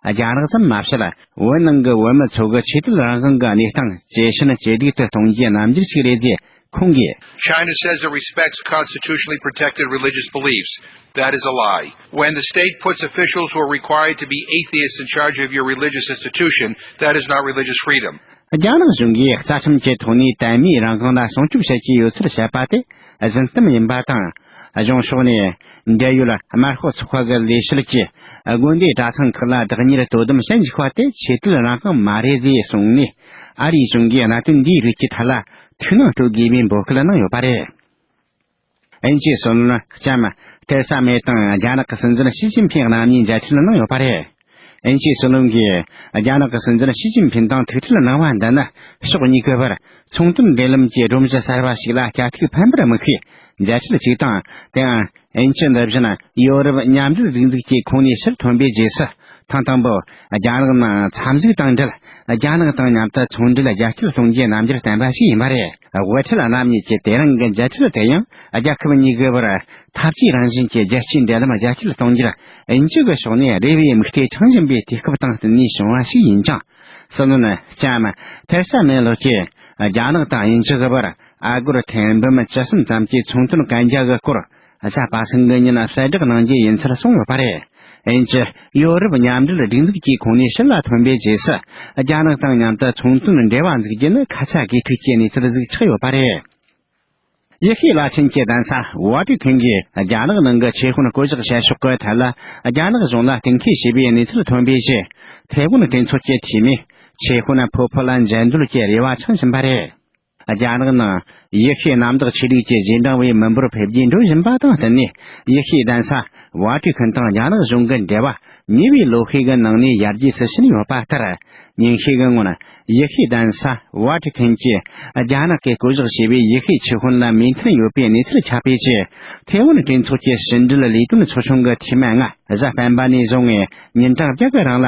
རྒྱ་ནག་ཙམ་མ་ཟད། བོད་ནང་གི་བོད་མི་ཚོ་གི་ཆོས་དད་རང་དབང་གི་གནས་སྟངས་ཇེ་ཞན་ཇེ་སྡུག་ཏུ་གཏོང་རྒྱུའི་རྣམ་འགྱུར་ཞིག་རེད་ཅེས། ཁོང་གིས། China says it respects constitutionally protected religious beliefs. That is a lie. When the state puts officials who are required to be atheists in charge of your religious institution, that is not religious freedom. རྒྱ་ནག་གཞུང་གིས་རྩ་ཁྲིམས་ཀྱི་ཐོག་ནས་དད་མོས་རང་དབང་ལ་སྲུང་སྐྱོབ་བྱེད་ཀྱི་ཡོད་ཚུལ་བཤད་པ་དེ་རྫུན་གཏམ་ཡིན་པ་དང་། གཞུང་ཕྱོགས་ནས་འབྲེལ་ཡོད་དམར་ཤོག་ཚོགས་པ་གི་ལས་བྱེད་ཀྱིས་དགོན་སྡེ་གྲྭ་ཚང་ཁག་ལ་བདག་གཉེར་དོ་དམ་བྱེད་འཇུག་པ་དེ་ཆོས་དད་རང་དབང་མ་རེད་ཅེས་གསུངས་ནས། ཨ་རིའི་གཞུང་གིས་གནད་དོན་འདིའི་རིགས་ཀྱི་ཐད་ལ་ཐུགས་སྣང་སྤྲོད་དགོས་པའི་འབོད་སྐུལ་གནང་ཡོད་པ་རེད། དབྱིན་ཇིའི་སྲིད་བློན་ལྕམ་ཐེ་རེ་ས་མེ་དང་རྒྱ་ནག་གི་སྲིད་འཛིན་ཞི་ཅིན་ཕིང་རྣམ་གཉིས་མཇལ་འཕྲད་གནང་ཡོད་པ་རེད། དབྱིན་ཇིའི་སྲིད་བློན་གྱིས་རྒྱ་ནག་གི་སྲིད་འཛིན་ཞི་ཅིན་ཕིང་དང་ཐུག་འཕྲད་གནང་བ་འདི་ནི་ཕྱོགས་གཉིས་ཀྱི་བར་ཚོང་དོན་འབྲེལ་ལམ་གྱི་སྒྲོམ་གཞི་གསར་བ་ཞིག་ལ་དཔྱ་ཐིག་འཕེན་པར་དམིགས་པའི་མཇལ་འཕྲད་ཅིག་དང་། དེའང་དབྱིན་ཇི་འདི་བཞིན་ཡོ་རོབ་མཉམ་འབྲེལ་སྒྲིག་འཛུགས་ཀྱི་ཁོངས་ནས་ཕྱིར་ཐོན་པའི་རྗེས་སུ། ཐེངས་དང་པོ་རྒྱ་ནག་ནང་འཚམས་གཟིགས་དང་འབྲེལ། རྒྱ་ནག་དང་མཉམ་དུ་ཚོང་འབྲེལ་རྒྱ་སྐྱེད་གཏོང་རྒྱུའི་རྣམ་འགྱུར་བསྟན་པ་ཞིག་ཡིན་པ་རེད། དབུ་ཁྲིད་རྣམ་གཉིས་ཀྱི་དེ་རིང་གི་མཇལ་འཕྲད་དེ་ཡང་རྒྱལ་ཁབ་གཉིས་ཀྱི་བར་འཐབ་ཇུས་རང་བཞིན་གྱི་རྒྱལ་སྤྱིའི་འབྲེལ་ལམ་རྒྱ་སྐྱེད་གཏོང་རྒྱུར་དབྱིན་ཇི་གི་ཕྱོགས་ནས་རེ་བའི་དམིགས་གཏད་འཆང་བཞིན་པའི་དུས་སྐབས་དང་བསྟུན་ནས་བྱུང་བ་ཞིག་ཡིན་ཀྱང་། སྲིད་བློན་ལྕམ་ཐེ་རེ་ས་མེ་ལོ་ཀྱིས་རྒྱ་ནག་དང་དབྱིན་ཇི་གི་བར་ཨ་སྒོར་ཐེར་འབུམ་བཅུ་གསུམ་ཙམ་གྱི་ཚོང་དོན་གན་རྒྱ་གི་སྐོར། གཟའ་པ་སངས་ཀྱི་ཉིན་གསལ་བསྒྲགས་གནང་རྒྱུ་ཡིན་ཚུལ་གསུངས་ཡོད་པ་རེད། དབྱིན་ཇི་ཡོ་རོབ་མཉམ་འབྲེལ་སྒྲིག་འཛུགས་ཀྱི་ཁོངས་ནས་ཕྱིར་ལ་ཐོན་པའི་རྗེས་སུ། རྒྱ་ནག་དང་མཉམ་དུ་ཚོང་དོན་འབྲེལ་བ་འཛུགས་རྒྱུ་ནི་ཁ་ཚ་དགོས་གཏུགས་ཀྱི་གནས་ཚུལ་ཞིག་ཆགས་ཡོད་པ་རེད། ཡེ་ཤུའི་བླ་ཆེན་གྱི་གདན་ས་ཝ་ཏི་ཁན་གྱིས་རྒྱ་ནག་ནང་གི་ཆོས་དཔོན་བསྐོ་གཞག་བྱ་ཕྱོགས་ཀྱི་ཐད་ལ་རྒྱ་ནག་གཞུང་ལ་གཏན་འཁེལ་བྱས་པའི་གནས་ཚུལ་ཐོན་པའི་རྗེས། ཐའེ་ཝན་གྲོས་ཚོགས་ཀྱི་འཐུས་མིས་ཆོས་དཔོན་ཕོ་ཕོ་ལ་མཇལ་འདོད་ཀྱི་རེ་བ་འཆང་བཞིན་པ་རེད། རྒྱ་ནག་ནང་ཡེ་ཤུའི་གནམ་བདག་ཆོས་ལུགས་ཀྱི་རྗེས་འབྲང་བའི་མི་འབོར་འཕེལ་རྒྱས་འགྲོ་བཞིན་པ་དང་བསྟུན་ནས། ཡེ་ཤུའི་གདན་ས་ཝ་ཏི་ཁན་དང་རྒྱ་ནག་གཞུང་གི་འབྲེལ་བ་ཉེ་བའི་ལོ་ཤས་ཀྱི་ནང་ནས་ཡར་རྒྱས་སུ་ཕྱིན་ཡོད་པ་ལྟར། ཉིན་ཤས་ཀྱི་སྔོན། ཡེ་ཤུའི་གདན་ས་ཝ་ཏི་ཁན་གྱིས་རྒྱ་ནག་གིས་བསྐོ་གཞག་བྱས་པའི་ཡེ་ཤུའི་ཆོས་དཔོན་ལ་མོས་མཐུན་ཡོད་པའི་གནས་ཚུལ་ཁྱབ་པའི་རྗེས། ཐའེ་ཝན་གྲོས་ཚོགས་ཀྱི་ཕྱི་འབྲེལ་ལས་དོན་ཚོགས་ཆུང་གི་འཐུས་མི་ལྔ་གཟའ་སྤེན་པ་ནས་བཟུང་ངས་ཉིན་གྲངས་བརྒྱད་ཀྱི་རིང་ལ་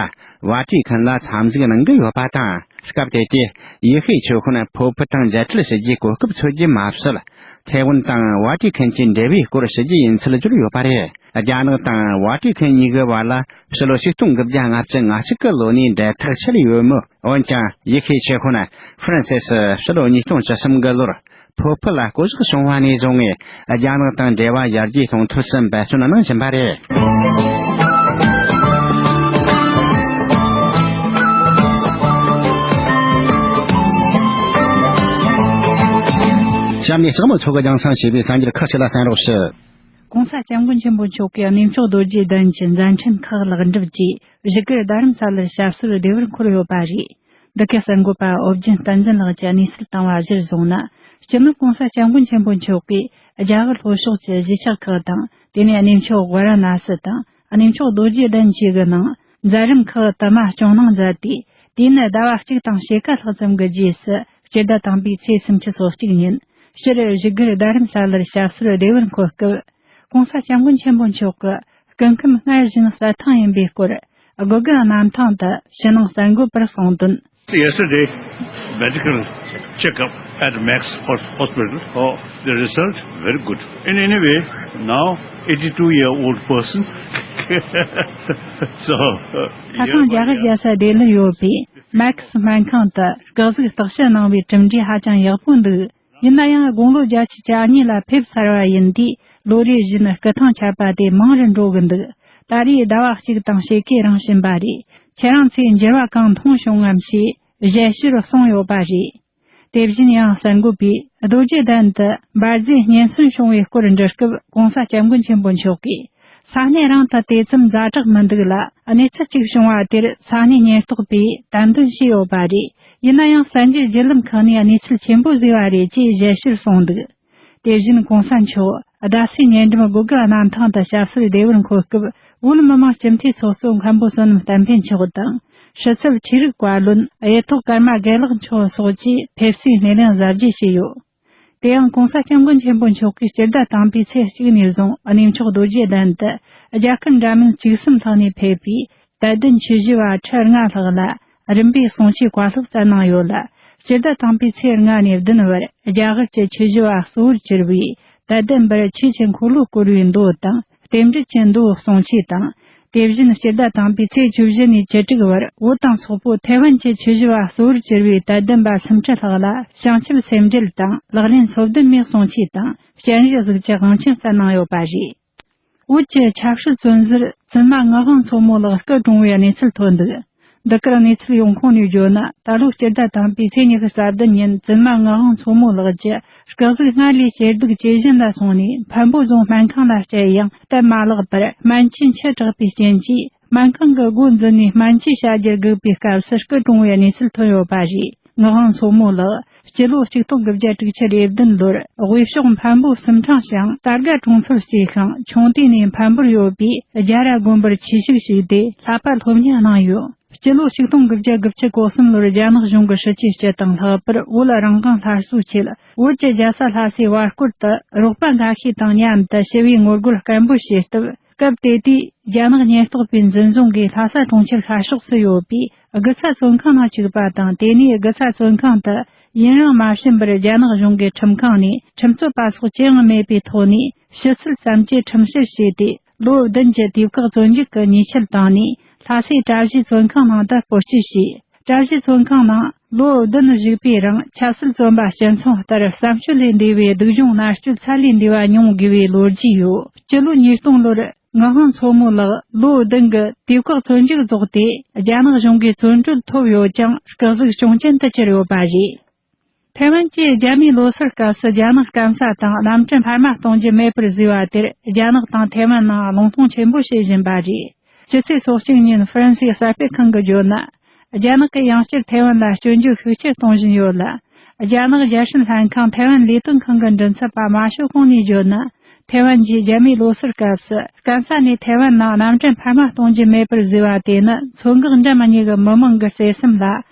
ཝ་ཏི་ཁན་ལ་འཚམས་གཟིགས་གནང་གི་ཡོད་པ་དང་། སྐབས་དེ་དུས་ཡེ་ཤུའི་ཆོས་དཔོན་ཕོ་ཕོ་དང་མཇལ་འཕྲད་བྱེད་རྒྱུའི་གོ་སྐབས་འཚོལ་རྒྱུ་མ་ཟད། ཐའེ་ཝན་དང་ཝ་ཏི་ཁན་གྱི་འབྲེལ་བའི་སྐོར་ཞུ་རྒྱུ་ཡིན་ཚུལ་བརྗོད་ཡོད་པ་རེད། རྒྱ་ནག་དང་ཝ་ཏི་ཁན་གཉིས་ཀྱི་བར་ལ་ཕྱི་ལོ་ཆིག་སྟོང་དགུ་བརྒྱ་ལྔ་བཅུ་ང་གཅིག་གི་ལོ་ནས་འབྲེལ་ཐག་ཆད་ཡོད་མོད། འོན་ཀྱང་ཡེ་ཤུའི་ཆོས་དཔོན་ཧྥ་རན་སིས་ཕྱི་ལོ་ཉིས་སྟོང་བཅུ་གསུམ་གྱི་ལོར་ཕོ་ཕོ་ལ་བསྐོ་གཞག་བྱུང་བ་ནས་བཟུང་ངས་རྒྱ་ནག་དང་འབྲེལ་བ་ཡར་རྒྱས་གཏོང་ཐུབ་སུ་འབད་བརྩོན་གནང་བཞིན་པ་རེད། ནས་ལྕགས་མོ་མཚོ་གིས་རྒྱང་སྲིང་བྱས་པའི་གསར་འགྱུར་ཁག་ཅིག་ལ་གསན་རོགས་ཞུ། ༸གོང་ས་༸སྐྱབས་མགོན་ཆེན་པོ་མཆོག་གིས་གནས་མཆོག་རྡོ་རྗེ་གདན་གྱི་མཛད་འཕྲིན་ཁག་ལེགས་འགྲུབ་ཀྱིས་བཞུགས་སྒར་རྡ་རམ་ས་ལར་ཞབས་སོར་བདེ་བར་འཁོད་ཡོད་པ་རེད། འདི་གའི་གསར་འགོད་པ་ཨོ་རྒྱན་བསྟན་འཛིན་ལགས་ཀྱིས་གནས་ཚུལ་བཏང་བ་གཞིར་བཟུང་ན། སྤྱི་ནོར་༸གོང་ས་༸སྐྱབས་མགོན་ཆེན་པོ་མཆོག་གིས་རྒྱ་གར་ལྷོ་ཕྱོགས་ཀྱི་གཞིས་ཆགས་ཁག་དང་། དེ་ནས་གནས་མཆོག་ཝཱ་ར་ཎ་སི་དང་གནས་མཆོག་རྡོ་རྗེ་གདན་བཅས་ཀྱི་ནང་མཛད་རིམ་ཁག་དུ་མ་སྐྱོང་གནང་མཛད་དེ། དུས་ནི་ཟླ་བ་གཅིག་དང་ཕྱེད་ཀ་ལྷག་ཙམ་གྱི་རྗེས་སུ་སྤྱི་ཟླ་དང་པོའི་ཚེས་སུམ་ཅུ་སོ་གཅིག་ཉིན་ཕྱིར་བཞུགས་སྒར་རྡ་རམ་ས་ལར་ཞབས་སོར་བདེ་བར་འཁོད་སྐབས། ༸གོང་ས་༸སྐྱབས་མགོན་ཆེན་པོ་མཆོག་གི་སྐུ་ཁམས་སྔར་བཞིན་གསལ་ཐང་ཡིན་པའི་སྐོར་དགོས་གལ་གནམ་ཐང་དུ་ཕྱི་ནང་གསར་འགོད་པར་གསུངས་དོན། Yesterday, medical checkup at Max Hos- Hospital. Oh, the result very good. In any way, now eighty-two year old person. So, ཁ་སང་རྒྱ་གར་རྒྱལ་ས་ལྡི་ལིར་ཡོད་པའི་མེག་སི་སྨན་ཁང་དུ་སྐུ་གཟུགས་བརྟག་དཔྱད་གནང་བའི་གྲུབ་འབྲས་ཧ་ཅང་ཡག་པོ་འདུག། ཡིན་ན་ཡང་དགུང་ལོ་བརྒྱད་ཅུ་གྱ་གཉིས་ལ་ཕེབས་ཚར་བ་ཡིན་དུས་ལོ་རེ་བཞིན་སྐུ་ཐང་ཆད་པ་དེ་མང་རུ་འགྲོ་གི་འདུག། ད་རེས་ཟླ་བ་གཅིག་དང་ཕྱེད་ཀའི་རིང་ཕྱིན་པ་རེད། ཁྱེད་རང་ཚོས་འགྱུར་བ་གང་མཐོང་བྱུང་ངམ་ཞེས་ཞལ་བཞུར་གསུངས་ཡོད་པ་རེད། དེ་བཞིན་ཡང་གསར་འགོད་པས་རྡོ་རྗེ་གདན་དུ་འབར་རྫས་སྙན་སོན་བྱུང་བའི་སྐོར་འདྲི་སྐབས་༸གོང་ས་༸སྐྱབས་མགོན་ཆེན་པོ་མཆོག་གིས། ས་གནས་རང་དུ་དེ་ཙམ་ཛ་དྲག་མི་འདུག་ལ། གནས་ཚུལ་གཅིག་བྱུང་བ་དེར་ས་གནས་ཉེན་རྟོག་པས་དམ་འདུན་བྱས་ཡོད་པ་རེད། ཡིན་ན་ཡང་གསར་འགྱུར་བརྒྱུད་ལམ་ཁག་ནས་གནས་ཚུལ་ཆེན་པོ་བཟོས་པ་རེད་ཅེས་ཞལ་བཤད་གསུངས་འདུག། དེ་བཞིན་༸གོང་ས་མཆོག་རྡ་སའི་ཉེ་འགྲམ་སྒོ་དགུ་གནམ་ཐང་དུ་ཞབས་སོར་བདེ་བར་འཁོད་སྐབས། བོད་མི་མང་སྤྱི་འཐུས་ཚོགས་གཙོ་མཁན་པོ་བསོད་ནམས་བསྟན་འཕེལ་མཆོག་དང་། ཕྱི་ཚུལ་ཆོས་རིག་བཀའ་བློན་གཡུ་ཐོག་ཀརྨ་དགེ་ལེགས་མཆོག་སོགས་ཀྱིས་ཕེབས་བསུའི་སྣེ་ལེན་གཟབ་རྒྱས་བྱས་ཡོད། དེ་ཡང་༸གོང་ས་༸སྐྱབས་མགོན་ཆེན་པོ་མཆོག་གིས་སྤྱི་ཟླ་དང་པོའི་ཚེས་གཅིག་ནས་བཟུང་གནས་མཆོག་རྡོ་རྗེ་གདན་དུ་རྒྱལ་ཁབ་འདྲ་མིན་བཅུ་གསུམ་ལྷག་ནས་ཕེབས་པའི་དད་ལྡན་ཆོས་ཞུ་བ་ཁྲི་ལྔ་ལྷག་ལ་རིམ་པས་གསུང་ཆོས་བཀའ་སློབ་སྩལ་གནང་ཡོད་ལ། སྤྱི་ཟླ་དང་པོའི་ཚེས་ལྔ་ནས་བདུན་བར་རྒྱ་གར་གྱི་ཆོས་ཞུ་བ་གཙོ་བོར་གྱུར་བའི་དད་ལྡན་པར་ཆོས་ཀྱི་འཁོར་ལོ་བསྐོར་བའི་མདོ་དང་རྟེན་འབྲེལ་གྱི་མདོ་གསུང་ཆོས་དང་། དེ་བཞིན་སྤྱི་ཟླ་དང་པོའི་ཚེས་བཅུ་བཞི་ནས་བཅུ་དྲུག་བར་བོད་དང་སོག་པོ་ཐའེ་ཝན་གྱི་ཆོས་ཞུ་བ་གཙོ་བོར་གྱུར་བའི་དད་ལྡན་པ་སུམ་ཁྲི་ལྷག་ལ་བྱང་ཆུབ་སེམས་འགྲེལ་དང་ལག་ལེན་སོ་བདུན་མའི་གསུང་ཆོས་དང་སྤྱན་རས་གཟིགས་ཀྱི་དབང་ཆེན་སྩལ་གནང་ཡོད་པ་རེད། བོད་ཀྱི་ཆབ་སྲིད་བཙོན་ཟུར་བཙུན་མ་ངག་དབང་མཚོ་མོ་ལགས་སྐུ་གྲོངས་བའི་གནས་ཚུལ་ཐོན་འདུག། འདི་གར་གནས་ཚུལ་ཡོང་ཁུངས་ནས་བརྗོད་ན། ད་ལོ་སྤྱི་ཟླ་དང་པོའི་ཚེས་ཉི་ཤུ་རྩ་བདུན་ཉིན་བཙུན་མ་ངག་དབང་མཚོ་མོ་ལགས་ཀྱི་སྐུ་གཟུགས་སྔར་ལས་གཅེས་སྡུག་ཇེ་ཞན་ལ་སོང་ནས། འཕན་པོ་རྫོང་སྨན་ཁང་ལ་བསྐྱལ་ཡང་སྟབས་མ་ལེགས་པར་སྨན་བཅོས་འཆི་དྲགས་པའི་རྐྱེན་གྱིས། སྨན་ཁང་གི་སྒོ་འཛུལ་ནས་སྨན་བཅོས་བྱ་རྒྱུར་སྒུག་པའི་སྐབས་སུ་སྐུ་གྲོངས་བའི་གནས་ཚུལ་ཐོན་ཡོད་པ་རེད། ངག་དབང་མཚོ་མོ་ལགས་སྤྱི་ལོ་ཆིག་སྟོང་དགུ་བརྒྱ་དྲུག་ཅུ་རེ་བདུན་ལོར་དབུས་ཕྱོགས་འཕན་པོ་སུམ་ཕྲེང་ཞང་དར་དགའ་གྲོང་ཚོར་སྐྱེས་ཤིང་། ཆུང་དུས་ནས་འཕན་པོར་ཡོད་པའི་རྒྱ་ར་དགོན་པར་ཆོས་ཞུགས་ཞུས་ཏེ་བསླབ་པ་སློབ་གཉེར་གནང་ཡོད། སྤྱི་ལོ་ཆིག་སྟོང་དགུ་བརྒྱ་གོ་གསུམ་ལོར་རྒྱ་ནག་གཞུང་གི་སྲིད་ཇུས་སྤྱི་དང་ལྷག་པར་བོད་རང་དབང་སླར་གསོའི་ཆེད། བོད་ཀྱི་རྒྱལ་ས་ལྷ་སའི་བར་སྐོར་དུ་རོགས་པ་འགའ་ཤས་དང་མཉམ་དུ་ཞི་བའི་ངོ་རྒོལ་སྐད་འབོད་བྱས་སྟབས། སྐབས་དེ་དུས་རྒྱ་ནག་ཉེན་རྟོག་པས་འཛིན་བཟུང་གིས་ལྷ་ས་གྲོང་ཁྱེར་ཤར་ཕྱོགས་སུ་ཡོད་པའི་དགུ་ཚ་བཙོན་ཁང་ནང་བཅུག་པ་དང་། དེ་ནས་དགུ་ཚ་བཙོན་ཁང་དུ་ཡུན་རིང་མ་ཕྱིན་པར་རྒྱ་ནག་གཞུང་གིས་ཁྲིམས་ཁང་ནས་ཁྲིམས་རྩོད་པ་སོགས་ཅི་ཡང་མེད་པའི་ཐོག་ནས་ཕྱི་ཚུལ་ཙམ་གྱིས་ཁྲིམས་བཤེར་བྱས་ཏེ། ལོ་བདུན་གྱི་དུས་བཀག་བཙོན་འཇུག་གི་ཉེས་ཆད་བཏང་ནས། ལྷ་སའི་གྲྭ་བཞིའི་བཙོན་ཁང་ནང་དུ་སྤོ་སྐྱིད་བྱས། གྲྭ་བཞིའི་བཙོན་ཁང་ནང་ལོ་བདུན་བཞུགས་པའི་རིང་། ཆབ་སྲིད་བཙོན་པ་སྤྱི་མཚུངས་ལྟར་བསམ་སྤྱོད་ལས་འདས་པའི་སྡུག་སྦྱོང་མནར་གཅོད་ཚད་ལས་འདས་པ་མྱོང་དགོས་པའི་ལོ་རྒྱུས་ཡོད། སྤྱི་ལོ་ཉིས་སྟོང་ལོར་ངག་དབང་མཚོ་མོ་ལགས་ལོ་བདུན་གྱི་དུས་བཀག་བཙོན་འཇུག་རྫོགས་ཏེ། རྒྱ་ནག་གཞུང་གིས་བཙོན་གྲོལ་ཐོབ་ཡོད་ཀྱང་། སྐུ་གཟུགས་གྱོང་ཅན་དུ་གྱུར་ཡོད་པ་རེད། ཐའེ་ཝན་གྱིས་རྒྱ་མིའི་ལོ་སར་སྐབས་སུ་རྒྱ་ནག་སྐམ་ས་དང་གནམ་གྲུ་འཕར་མ་གཏོང་རྒྱུ་མེད་པར་བཟོས་པ་དེར། རྒྱ་ནག་དང་ཐའེ་ཝན་ནང་གླེང་སློང་ཆེན་པོ་བྱེད་བཞིན་པ་རེད། ཕྱི་ཚེས་སོ་གཅིག་ཉིན་ཧྥ་རན་སིའི་གསར་སྤེལ་ཁང་གིས་བརྗོད་ན། རྒྱ་ནག་གིས་ཡང་བསྐྱར་ཐའེ་ཝན་ལ་སྐྱོན་བརྗོད་ཤུགས་ཆེར་གཏོང་བཞིན་ཡོད་ལ། རྒྱ་ནག་རྒྱལ་སྲུང་ལྷན་ཁང་ཐའེ་ཝན་ལས་དོན་ཁང་གི་མགྲིན་ཚབ་པ་མ་ཞོ་ཁོང་ནས་བརྗོད་ན། ཐའེ་ཝན་གྱིས་རྒྱ་མིའི་ལོ་སར་སྐབས་སུ་སྐམ་ས་ནས་ཐའེ་ཝན་ནང་གནམ་གྲུ་འཕར་མ་གཏོང་རྒྱུ་མེད་པར་བཟོས་པ་དེ་ནི། མཚོ་འགག་འདྲ་མི་གཉིས་ཀྱི་མི་མང་གི་བརྩེ་སེམས་ལ་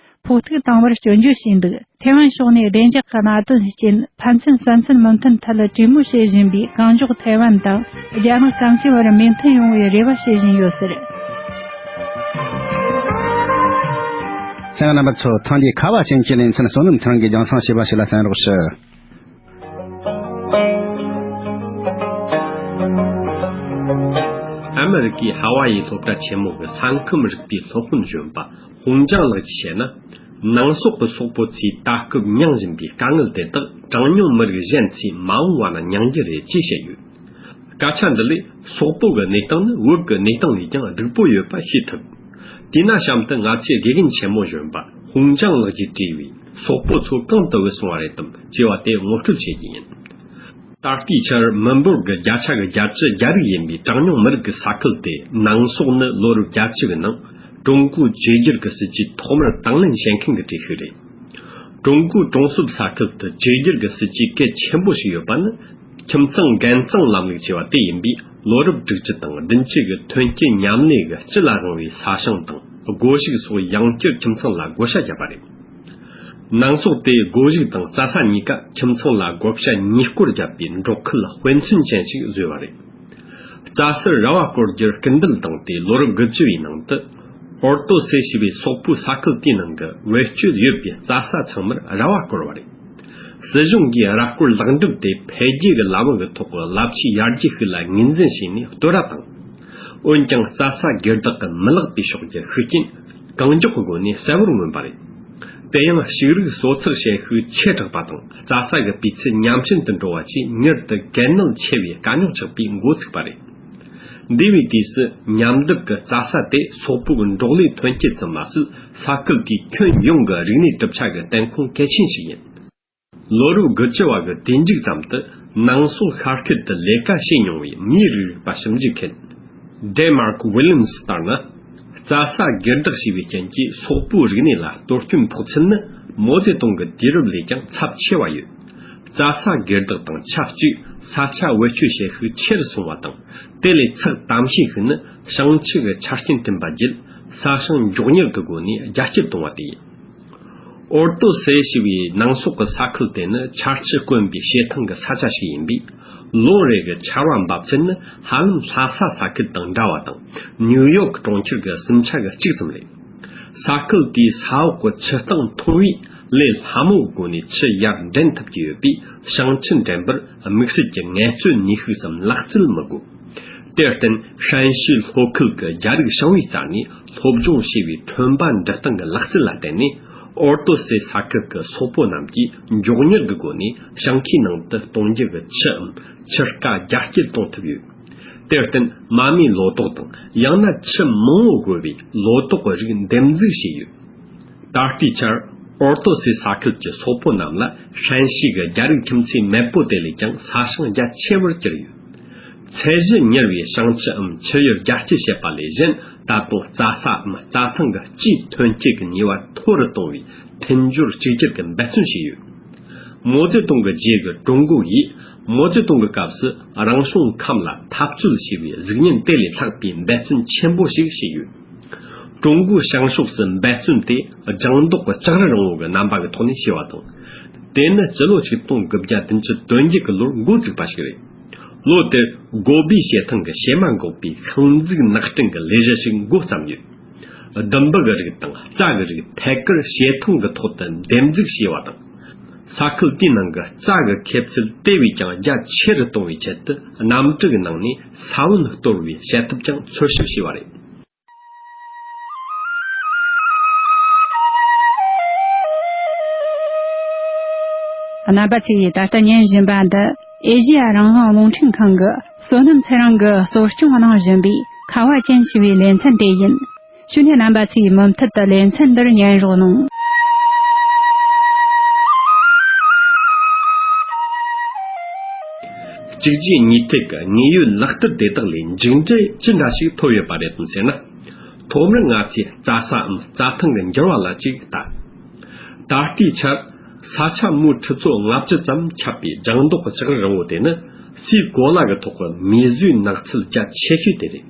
ཕོག་ཐུག་བཏང་བར་སྐྱོན་བརྗོད་བྱས་འདུག། ཐའེ་ཝན་ཕྱོགས་ནས་བདེ་འཇགས་ཀྱི་གནད་དོན་རྐྱེན། ཕན་ཚུན་བསམ་ཚུལ་མི་མཐུན་ཐད་གྲོས་མོལ་བྱེད་བཞིན་པའི་གང་མགྱོགས་ཐའེ་ཝན་དང་རྒྱ་ནག་སྐམ་སའི་བར་མོས་མཐུན་ཡོང་བའི་རེ་བ་བྱེད་བཞིན་ཡོད་ཟེར། གསན་མཁན་རྣམ་པ་ཚོ། ཐེངས་འདིའི་ཁ་བ་ཅན་གྱི་ལེ་ཚན་བསོད་ནམས་ཚེ་རིང་གིས་རྒྱང་སྲིང་བྱས་པ་ཞིག་ལ་གསན་རོགས་ཞུ། ཨ་མི་རི་ཀའི་ཧ་ཝ་ཡི་སློབ་གྲྭ་ཆེན་མོ་གི་ས་ཁམས་རིག་པའི་སློབ་དཔོན་གཞོན་པ་ཧུང་ཅང་ལགས་ཀྱིས་བཤད་ན། ནང་སོག་གི་སོག་པོ་ཚོས་ད་སྐབས་མྱངས་བཞིན་པའི་དཀའ་ངལ་དེ་དག་གྲངས་ཉུང་མི་རིགས་གཞན་ཚོས་མ་འོངས་པ་ན་མྱངས་རྒྱུ་རེད་ཅེས་བཤད་ཡོད། སྐད་ཆ་འདི་ལས་སོག་པོ་གི་གནས་སྟངས་ནི་བོད་ཀྱི་གནས་སྟངས་ལས་ཀྱང་སྡུག་པོ་ཡོད་པ་ཤེས་ཐུབ། དེས་ན་གཤམ་དུ་ང་ཚོས་དགེ་རྒན་ཆེན་མོ་གཞོན་པ་ཧུང་ཅང་ལགས་ཀྱིས་བྲིས་པའི་སོག་པོ་ཚོ་གང་དུ་བུད་སོང་བ་རེད་དམ་ཅེས་པ་དེ་ངོ་སྤྲོད་བྱེད་ཀྱི་ཡིན། ད་ལྟའི་ཆར་མི་འབོར་གྱི་བརྒྱ་ཆ་གི་བརྒྱད་ཅུ་རྒྱ་རིགས་ཡིན་པའི་གྲངས་ཉུང་མི་རིགས་ཀྱི་ས་ཁུལ་དེ་ནང་སོག་ནི་ལོ་རབས་བརྒྱད་ཅུ་གི་ནང་ཀྲུང་གོའི་བཅོས་བསྒྱུར་གྱི་སྲིད་ཇུས་ཐོག་མར་དང་ལེན་བྱེད་མཁན་གྱི་གྲས་ཤིག་རེད། ཀྲུང་གོའི་གྲོང་གསེབ་ས་ཁུལ་དུ་བཅོས་བསྒྱུར་གྱི་སྲིད་ཇུས་གལ་ཆེན་པོ་ཞིག་ཡོད་པ་ནི། ཁྱིམ་ཚང་འགན་གཙང་ལམ་ལུགས་ཅེས་པ་དེ་ཡིན་པས། ལོ་རབས་དྲུག་ཅུ་དང་བདུན་ཅུ་གི་ཐོན་སྐྱེད་མཉམ་ལས་ཀྱི་སྤྱི་ལ་དབང་བའི་ས་ཞིང་དང་སྒོ་ཕྱུགས་སོགས་ཡང་བསྐྱར་ཁྱིམ་ཚང་ལ་བགོ་བཤའ་བརྒྱབ་པ་རེད། ནང་སོག་དེ་སྒོ་ཕྱུགས་དང་རྩྭ་ས་གཉིས་ཀ་ཁྱིམ་ཚང་ལ་བགོ་བཤའ་གཉིས་སྐོར་བརྒྱབ་པའི་འབྲོག་ཁུལ་དཔེ་མཚོན་ཅན་ཞིག་བཟོས་པ་རེད། རྩྭ་སར་ར་བ་བསྐོར་རྒྱུར་སྐུལ་འདེད་བཏང་སྟེ། ལོ་རབས་དགུ་བཅུ་བའི་ནང་དུ་ཨོར་ཏོ་སེ་ཞེས་པའི་སོག་པོའི་ས་ཁུལ་དེའི་ནང་གི་བེད་སྤྱོད་ཡོད་པའི་རྩྭ་ས་ཚང་མར་ར་བ་བསྐོར་བ་རེད། སྲིད་གཞུང་གིས་ར་སྐོར་ལེགས་འགྲུབ་དེ་འཕེལ་རྒྱས་ཀྱི་ལམ་བུ་གི་ཐོག་གི་རླབས་ཆེའི་ཡར་རྒྱས་ཤིག་ལ་ངོས་འཛིན་བྱས་ནས་བསྟོད་ར་དང་། འོན་ཀྱང་རྩྭ་ས་སྒེར་བདག་གི་མི་ལེགས་པའི་ཕྱོགས་ཀྱི་ཤུགས་རྐྱེན་གང་མགྱོགས་ཀྱི་སྒོ་ནས་གསལ་བོར་མངོན་པ་རེད། དེ་ཡང་ཕྱུགས་རིགས་གསོ་ཚགས་བྱེད་ཤུགས་ཆེ་དྲགས་པ་དང་རྩྭ་ས་ཀྱི་སྤུས་ཚད་ཉམས་ཞན་དུ་འགྲོ་བ་བཅས་མྱུར་དུ་གལ་གནད་ཆེ་བའི་དཀའ་རྙོག་ཆགས་པའི་འགོ་ཚུགས་པ་རེད། འདས་པའི་དུས་སུ་ཉམས་རྒུད་ཀྱི་རྩྭ་ས་དེ་སོག་པོའི་འབྲོག་ལས་ཐོན་སྐྱེད་ཙམ་མ་ཟད། ས་ཁུལ་དེའི་ཁྱོན་ཡོངས་ཀྱི་རིག་གནས་གྲུབ་ཆ་གི་བསྟན་ཁུངས་གལ་ཆེན་ཞིག་ཡིན། ལོ་རབས་དགུ་བཅུ་བ་གི་དུས་མཇུག་ཙམ་དུ་ནང་སོག་ཤར་ཁུལ་དུ་ལས་ཀ་བྱས་མྱོང་བའི་མིའི་རིགས་རིག་པ་ཞིབ་འཇུག་མཁན་Denmark Williams ལྟར་ན། རྩྭ་ས་སྒེར་བདག་བྱས་པའི་རྐྱེན་གྱིས་སོག་པོའི་རིག་གནས་ལ་གཏོར་སྐྱོན་ཕོག་ཚུལ་ནི་མའོ་ཙེ་ཏུང་གི་དུས་རབས་ལས་ཀྱང་ཚབས་ཆེ་བ་ཡོད། རྩྭ་ས་སྒེར་བདག་དང་ཆབས་ཅིག་ས་ཆ་བེད་སྤྱོད་བྱེད་ཤུགས་ཆེ་རུ་སོང་བ་དང་། དེ་ལས་ཚགས་དམ་ཤེས་ཤིག་ནི་བྱང་ཆུབ་ཀྱི་ཆ་རྐྱེན་བསྐྲུན་པ་བརྒྱུད་ས་ཞིང་མགྱོགས་མྱུར་གྱི་སྒོ་ནས་རྒྱ་སྐྱེད་གཏོང་བ་དེ་ཡིན། ཨོར་ཏོ་སེ་ཞེས་པའི་ནང་སོག་གི་ས་ཁུལ་དེ་ནི་ཆར་ཆུ་དཀོན་པའི་བྱེ་ཐང་གི་ས་ཆ་ཞིག་ཡིན་པས། ལོ་རེ་གི་ཆར་བ་འབབ་ཚད་ནི་ཧ་ལམ་ལྷ་ས་ས་ཁུལ་དང་འདྲ་བ་དང་། ནིའུ་ཡོག་གྲོང་ཁྱེར་གྱི་ཟིན་ཆ་གི་གཅིག་ཙམ་རེད། ས་ཁུལ་དེའི་ས་འོག་གི་ཆུ་སྟེང་འཐུང་བས་ལས་སླ་མོའི་སྒོ་ནས་ཆུ་ཡར་འདྲེན་ཐུབ་ཀྱི་ཡོད་པས། བྱང་ཆུ་འདྲེན་པར་དམིགས་བསལ་གྱི་ངལ་རྩོལ་ནུས་ཤུགས་སམ་ལག་རྩལ་མི་དགོས། དེར་བརྟེན་ཧྲན་ཞི་ལྷོ་ཁུལ་གྱི་རྒྱ་རིགས་ཞིང་པའི་རྩ་ནས་སློབ་སྦྱོང་བྱས་པའི་ཁྲོན་པ་འབྲི་སྟངས་ཀྱི་ལག་རྩལ་ལ་བརྟེན་ནས། ཨོར་ཏོ་སེ་ས་ཁུལ་གྱི་སོག་པོ་རྣམས་ཀྱིས་མགྱོགས་མྱུར་གྱི་སྒོ་ནས་ཞིང་ཁའི་ནང་དུ་གཏོང་རྒྱུ་གི་ཆུའམ་ཆུ་རྐ་རྒྱ་སྐྱེད་གཏོང་ཐུབ་ཡོད། དེར་བརྟེན་མ་རྨོས་ལོ་ཏོག་དང་ཡང་ན་ཆུ་མང་བོ་དགོས་པའི་ལོ་ཏོག་གི་རིགས་འདེབས་འཛུགས་བྱས་ཡོད། ད་ལྟའི་ཆར་ཨོར་ཏོ་སེ་ས་ཁུལ་གྱི་སོག་པོ་རྣམས་ལ་ཧྲན་ཞི་གི་རྒྱ་རིགས་ཁྱིམ་མཚེས་མེས་པོ་དེ་ལས་ཀྱང་ས་ཞིང་རྒྱ་ཆེ་བར་གྱུར་ཡོད། ཚད་གཞི་མྱུར་བའི་ཞིང་ཆུའམ་ཆུ་ཡུར་རྒྱ་སྐྱེད་བྱེད་པ་ལས་གཞན། ད་དུང་རྩྭ་སའམ་རྩྭ་ཐང་གི་སྤྱིའི་ཐོན་སྐྱེད་ཀྱི་ནུས་པ་མཐོ་རུ་གཏོང་བའི་མཐུན་སྦྱོར་གཅིག་གྱུར་གྱི་འབད་བརྩོན་བྱས་ཡོད། མའོ་ཙེ་ཏུང་གི་རྗེས་ཀྱི་ཀྲུང་གོ་ཡིས་མའོ་ཙེ་ཏུང་གི་སྐབས་སུ་རང་བྱུང་ཁམས་ལ་འཐབ་རྩོད་བྱས་པའི་གཟུགས་བརྙན་དེ་ལས་ལྷག་པའི་འབད་བརྩོན་ཆེན་པོ་ཞིག་བྱས་ཡོད། ཀྲུང་གོའི་བྱང་ཕྱོགས་སུ་འབད་བརྩོན་དེ་ལྗང་མདོག་གི་ལྕགས་རི་རིང་བོ་གི་རྣམ་པ་གི་ཐོག་ནས་བྱས་པ་དང་། དེ་ནི་སྤྱི་ལོ་ཆིག་སྟོང་དགུ་བརྒྱ་བདུན་ཅུ་དོན་བརྒྱད་ཀྱི་ལོར་འགོ་བཙུགས་པ་ཞིག་རེད། ལོ་དེར་གོ་བི་བྱེ་ཐང་གི་བྱེ་མ་འགོག་པའི་ཤིང་འཛུགས་ནགས་སྐྲུན་གྱི་ལས་གཞི་ཞིག་འགོ་བརྩམས་ཡོད། ལྡུམ་བུ་གི་རིགས་དང་རྩྭ་གི་རིགས་ཐད་ཀར་བྱེ་ཐང་གི་ཐོག་ཏུ་འདེབས་འཛུགས་བྱས་པ་དང་། ས་ཁུལ་དེའི་ནང་གི་རྩྭ་གི་ཁྱེར་ཚད་དེ་བས་ཀྱང་རྒྱ་ཆེ་རུ་གཏོང་བའི་ཆེད་དུ། གནམ་གྲུ་གི་ནང་ནས་ས་བོན་གཏོར་བའི་བྱེད་ཐབས་ཀྱང་འཚོལ་ཞིབ་བྱས་པ་རེད། རྣམ་པ་ཚོས་ད་ལྟ་ཉན་བཞིན་པ་འདི་ཨེ་ཤེ་ཡ་རང་དབང་རླུང་འཕྲིན་ཁང་གི་བསོད་ནམས་ཚེ་རིང་གིས་གཙོ་སྐྱོང་གནང་བཞིན་པའི་ཁ་བ་ཅན་ཞེས་པའི་ལེ་ཚན་དེ་ཡིན། ཞུ་ནས་རྣམ་པ་ཚོས་མུ་མཐུད་དུ་ལེ་ཚན་འདིར་ཉན་རོགས་གནང་། གཅིག་རྗེས་གཉིས་མཐུད་ཀྱི་དངོས་ཡོད་ལག་བསྟར་དེ་དག་ལས་མཇུག་འབྲས་ཅི་འདྲ་ཞིག་ཐོབ་ཡོད་པ་རེད་དམ་ཟེར་ན། ཐོག་མར་ང་ཚོས་རྩྭ་སའམ་རྩྭ་ཐང་གི་འགྱུར་བ་ལ་ཅིག་ལྟ། ད་ལྟའི་ཆར་ས་ཆ་མུའུ་ཁྲི་ཚོ་ལྔ་བཅུ་ཙམ་ཁྱབ་པའི་ལྗང་མདོག་གི་ལྕགས་རི་རིང་བོ་དེ་ནི་སའི་གོ་ལ་གི་ཐོག་གི་མེ་བཟོའི་ནགས་ཚལ་རྒྱ་ཆེ་ཤོས་དེ་རེད།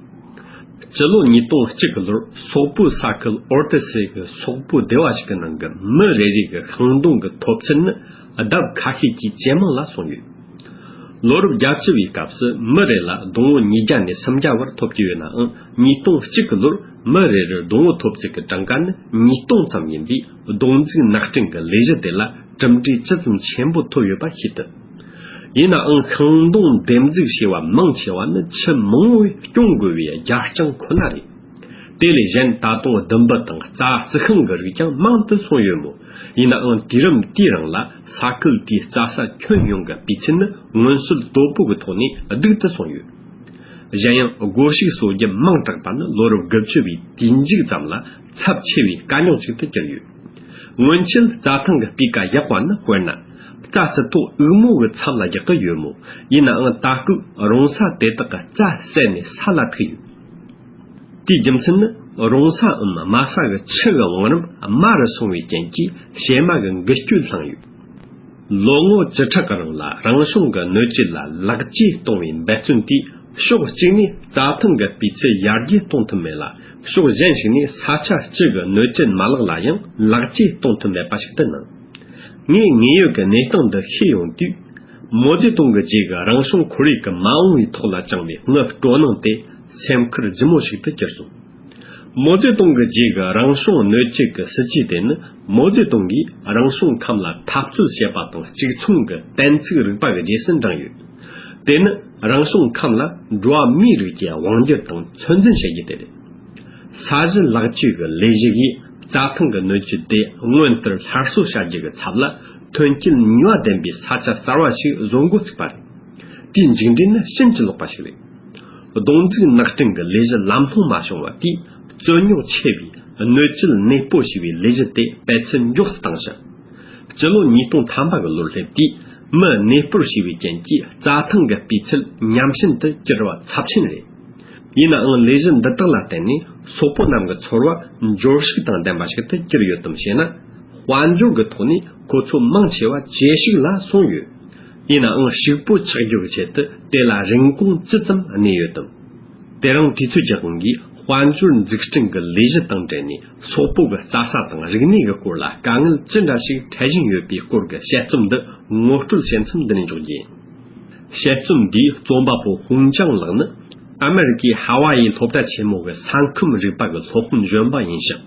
སྤྱི་ལོ་ཉིས་སྟོང་གཅིག་གི་ལོར་སོག་པོའི་ས་ཁུལ་ཨོར་ཏི་སེ་གི་སོག་པོ་སྡེ་བ་ཞིག་གི་ནང་གི་མི་རེ་རེ་གི་ཤིང་སྡོང་གི་ཐོབ་ཚད་ནི་ལྡབ་ཁ་ཤས་ཀྱིས་ཇེ་མང་ལ་སོང་ཡོད། ལོ་རབས་བརྒྱད་ཅུ་བའི་སྐབས་སུ་མི་རེ་ལ་སྡོང་བོ་ཉིས་བརྒྱ་ནས་སུམ་བརྒྱ་བར་ཐོབ་ཀྱི་ཡོད་ནའང་། ཉིས་སྟོང་གཅིག་གི་ལོར་མི་རེ་རེར་སྡོང་བོ་ཐོབ་ཚད་ཀྱི་གྲངས་ཀ་ནི་ཉིས་སྟོང་ཙམ་ཡིན་པས། སྡོང་འཛུགས་ནགས་སྐྲུན་གྱི་ལས་གཞི་དེ་ལ་གྲུབ་འབྲས་ཇི་ཙམ་ཆེན་པོ་ཐོབ་ཡོད་པ་ཤེས་ཐུབ། ཡིན་ནའང་ཤིང་སྡོང་འདེབས་འཛུགས་བྱས་པ་མང་ཆེ་བ་ནི་ཆུ་མང་བོས་སྐྱོང་དགོས་པའི་རྒྱ་ལྕང་ཁོ་ན་རེད། དེ་ལས་གཞན་ད་དུང་ལྡུམ་བུ་དང་རྩྭ་རྩི་ཤིང་གི་རིགས་ཀྱང་མང་དུ་སོང་ཡོད་མོད། ཡིན་ནའང་དུས་རིམ་དེའི་རིང་ལ་ས་ཁུལ་དེའི་རྩྭ་ས་ཁྱོན་ཡོངས་ཀྱི་སྤུས་ཚད་ནི་མངོན་གསལ་དོད་པོ་གི་ཐོག་ནས་སྡུག་ཏུ་སོང་ཡོད། གཞན་ཡང་སྒོ་ཕྱུགས་གསོ་རྒྱུ་མང་དྲགས་པ་ནི་ལོ་རབས་དགུ་བཅུ་བའི་དུས་མཇུག་ཙམ་ལ་ཚབས་ཆེ་བའི་དཀའ་རྙོག་ཅིག་ཏུ་གྱུར་ཡོད། སྔོན་ཆད་རྩྭ་ཐང་གི་སྤུས་ཀ་ཡག་པ་ནི་དཔེར་ན། རྩྭ་ཕྱི་ཐོག་དབུགས་མོ་གི་ཚབ་ལ་རྒྱག་གི་ཡོད་མོད། ཡིན་ནའང་ད་སྐབས་རོང་ས་དེ་དག་གི་རྩྭ་བསད་ནས་ས་ལ་ཐུག་ཡོད། དེའི་རྒྱུ་མཚན་ནི་རོང་ས་འམ་དམའ་ས་གི་ཆུ་གི་བང་རིམ་དམའ་རུ་སོང་བའི་རྐྱེན་གྱིས་བྱེ་མ་གི་འགུལ་སྐྱོད་བསླངས་ཡོད། ལོ་ངོ་བཅུ་ཕྲག་གི་རིང་ལ་རང་བྱུང་གི་སྣོད་བཅུད་ལ་ལེགས་བཅོས་གཏོང་བའི་འབད་བརྩོན་དེས་ཕྱོགས་གཅིག་ནས་རྩྭ་ཐང་གི་སྤུས་ཚད་ཡར་རྒྱས་གཏོང་ཐུབ་མེད་ལ། ཕྱོགས་གཞན་ཞིག་ནས་ས་ཆ་སྤྱི་གི་སྣོད་བཅུད་མ་ལག་ལ་ཡང་ལེགས་བཅོས་གཏོང་ཐུབ་མེད་པ་ཞིག་ཏུ་སྣང་། ངས་དངོས་ཡོད་ཀྱི་གནས་སྟངས་འདི་ཤེས་ཡོང་དུས། མའོ་ཙེ་ཏུང་གི་རྗེས་ཀྱི་རང་བྱུང་ཁོར་ཡུག་གི་མ་འོངས་པའི་ཐོག་ལ་བཅངས་པའི་ངའི་སྤྲོ་སྣང་དེ་སེམས་ཁུར་ལྗིད་མོ་ཞིག་ཏུ་གྱུར་སོང་། མའོ་ཙེ་ཏུང་གི་རྗེས་ཀྱི་རང་བྱུང་སྣོད་བཅུད་ཀྱི་སྲིད་ཇུས་དེ་ནི་མའོ་ཙེ་ཏུང་གིས་རང་བྱུང་ཁམས་ལ་འཐབ་རྩོད་བྱེད་པ་དང་གཅིག་མཚུངས་ཀྱི་གཏན་ཚིགས་རིག་པ་གི་རྗེས་སུ་འབྲངས་ཡོད། དེ་ནི་རང་བྱུང་ཁམས་ལ་འགྲོ་བ་མིའི་རིགས་ཀྱི་དབང་སྒྱུར་དང་ཚོད་འཛིན་བྱེད་རྒྱུ་དེ་རེད། ས་གཞི་ལེགས་བཅོས་ཀྱི་ལས་གཞི་ཡིས་རྩྭ་ཐང་གི་སྣོད་བཅུད་དེ་མངོན་ལྟར་སླར་གསོ་བྱ་རྒྱུ་གི་ཚབ་ལ་ཐོན་སྐྱེད་ནུས་པ་ལྡན་པའི་ས་ཆ་གསར་བ་ཞིག་བཟོ་འགོ་ཚུགས་པ་རེད། དེའི་མཇུག་འབྲས་ནི་ཕྱིན་ཅི་ལོག་པ་ཞིག་རེད། རྡོ་འཛུགས་ནགས་སྐྲུན་གྱི་ལས་གཞི་ལམ་ལྷོང་མ་བྱུང་བ་དེས་རྩོད་རྙོག་ཆེ་བའི་སྣོད་བཅུད་གནས་སྤོ་བྱས་པའི་ལས་གཞི་དེ་སྤེལ་ཚད་མགྱོགས་སུ་བཏང་ཞིང་། སྤྱི་ལོ་ཉིས་སྟོང་ཐམ་པ་གི་ལོར་སླེབས་དུས་མི་གནས་སྤོར་བྱས་པའི་རྐྱེན་གྱིས་རྩྭ་ཐང་གི་སྤུས་ཚད་ཉམས་ཞན་དུ་གྱུར་བ་ཚབས་ཆེན་རེད། ཡིན་ནའང་ལས་གཞི་འདི་དག་ལ་བརྟེན་ནས་སོག་པོ་རྣམས་ཀྱི་འཚོ་བ་འབྱོར་ཕྱུག་དང་ལྡན་པ་ཞིག་ཏུ་གྱུར་ཡོད་དམ་ཞེ་ན། དཔལ་འབྱོར་གྱི་ཐོག་ནས་ཁོ་ཚོ་མང་ཆེ་བ་ཇེ་ཕྱུག་ལ་སོང་ཡོད། ཡིན་ནའང་ཕྱུག་པོ་ཆགས་རྒྱུ་གི་ཆེད་དུ་དེ་ལ་རིན་གོང་ཇི་ཙམ་གནས་ཡོད་དམ། དེ་རིང་དུས་ཚོད་ཀྱི་དབང་གིས་དཔལ་འབྱོར་འཛུགས་སྐྲུན་གྱི་ལས་གཞི་དང་འབྲེལ་ནས་སོག་པོ་གི་རྩྭ་ས་དང་རིག་གནས་ཀྱི་སྐོར་ལ་དཀའ་ངལ་ཅི་འདྲ་ཞིག་འཕྲད་བཞིན་ཡོད་པའི་སྐོར་གྱི་དཔྱད་རྩོམ་འདི་ངོ་སྤྲོད་བྱེད་མཚམས་འདི་ནས་འཇོག་རྒྱུ་ཡིན། དཔྱད་རྩོམ་འདིའི་རྩོམ་པ་པོ་ཧུང་ཅང་ལགས་ནི་ཨ་མེ་རི་ཀའི་ཧ་ཝ་ཡི་སློབ་གྲྭ་ཆེན་མོ་གི་ས་ཁམས་རིག་པ་གི་སློབ་དཔོན་གཞོན་པ་ཡིན་ཞིང་།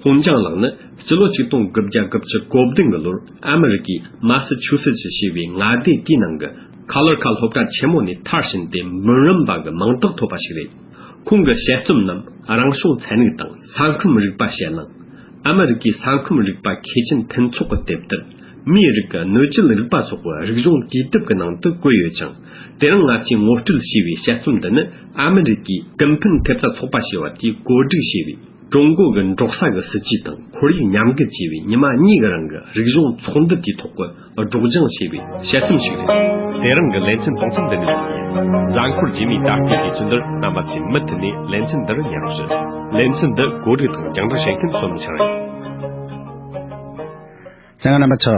ཧུང་ཅང་ལགས་ནི་སྤྱི་ལོ་ཆིག་སྟོང་དགུ་བརྒྱ་དགུ་བཅུ་གོ་བདུན་གྱི་ལོར་ཨ་མེ་རི་ཀའི་མཱ་སི་ཆུ་སེ་ཆི་ཞེས་པའི་མངའ་སྡེ་དེའི་ནང་གི་ཁ་ལར་ཁ་སློབ་གྲྭ་ཆེན་མོ་ནས་མཐར་ཕྱིན་ཏེ་འབུམ་རམས་པ་གི་མིང་རྟགས་ཐོབ་པ་ཞིག་རེད། ཁོང་གི་དཔྱད་རྩོམ་རྣམས་རང་བྱུང་ཚན་རིག་དང་ས་ཁམས་རིག་པ་ཞེས་གླེང་། ཨ་མེ་རི་ཀའི་ས་ཁམས་རིག་པ་མཁས་ཅན་མཐུན་ཚོགས་ཀྱི་དེབ་ཐེར་མིའི་རིགས་ཀྱི་སྣོད་བཅུད་རིག་པ་སོགས་ཀྱི་རིག་གཞུང་དུས་དེབ་ཀྱི་ནང་དུ་བཀོད་ཡོད་ཅིང་། དེ་རིང་ང་ཚོས་ངོ་སྤྲོད་བྱས་པའི་དཔྱད་རྩོམ་འདི་ནི་ཨ་མེ་རི་ཀའི་ཀུན་ཕན་ཐེབས་རྩ་ཚོགས་པ་ཞེས་པ་དེས་གོ་སྒྲིག་བྱས་པའི་ཀྲུང་གོ་གི་འབྲོག་ས་གི་སྲིད་ཇུས་དང་ཁོར་ཡུག་ཉམས་རྒུད་ཅེས་པའི་ཉི་མ་གཉིས་ཀྱི་རིང་གི་རིག་གཞུང་ཚོགས་འདུ་དེའི་ཐོག་གི་སྒྲོག་སྦྱང་བྱས་པའི་དཔྱད་རྩོམ་ཞིག་རེད། དེ་རིང་གི་ལེ་ཚན་གཏོང་མཚམས་འདི་ནས་འཇོག་གི་ཡིན། གཟའ་འཁོར་རྗེས་མའི་ད་ལྟའི་དུས་ཚོད་འདིར་རྣམ་པ་ཚོས་མུ་མཐུད་ནས་ལེ་ཚན་འདི་རུ་ཉན་རོགས་ཞུ། ལེ་ཚན་འདི་གོ་སྒྲིག་དང་རྒྱང་བསྒྲགས་བྱེད་མཁན་བསོད་ནམས་ཆང་རེད། གསན་མཁན་རྣམ་པ་ཚོ།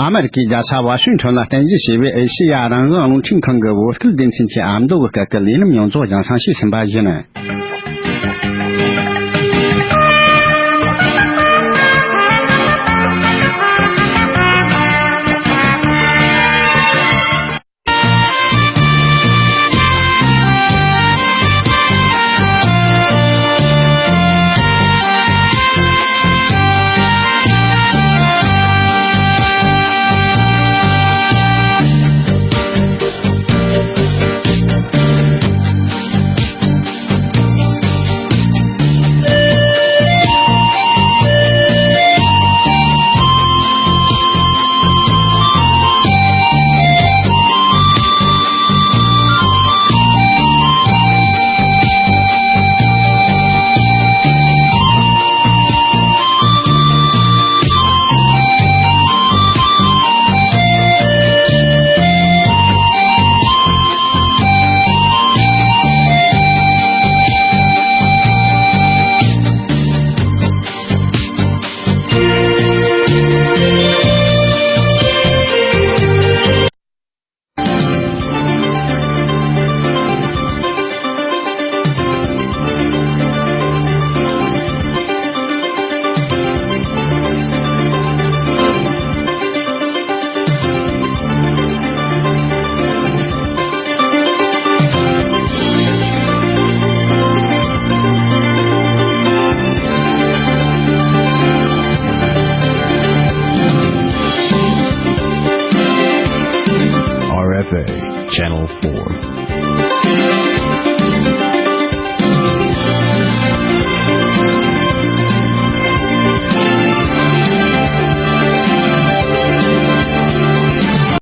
ཨ་མེ་རི་ཀའི་རྒྱལ་ས་ཝ་ཤིང་ཊོན་ལ་རྟེན་གཞི་བྱས་པའི་ཨེ་ཤེ་ཡ་རང་དབང་རླུང་འཕྲིན་ཁང་གི་བོད་སྐད་སྡེ་ཚན་གྱི་ཨ་མདོ་གི་སྐད་ཀྱི་ལས་རིམ་ཡོངས་རྫོགས་རྒྱང་སྲིང་ཞིག་ཟིན་པ་ཡིན། R F A, Channel four.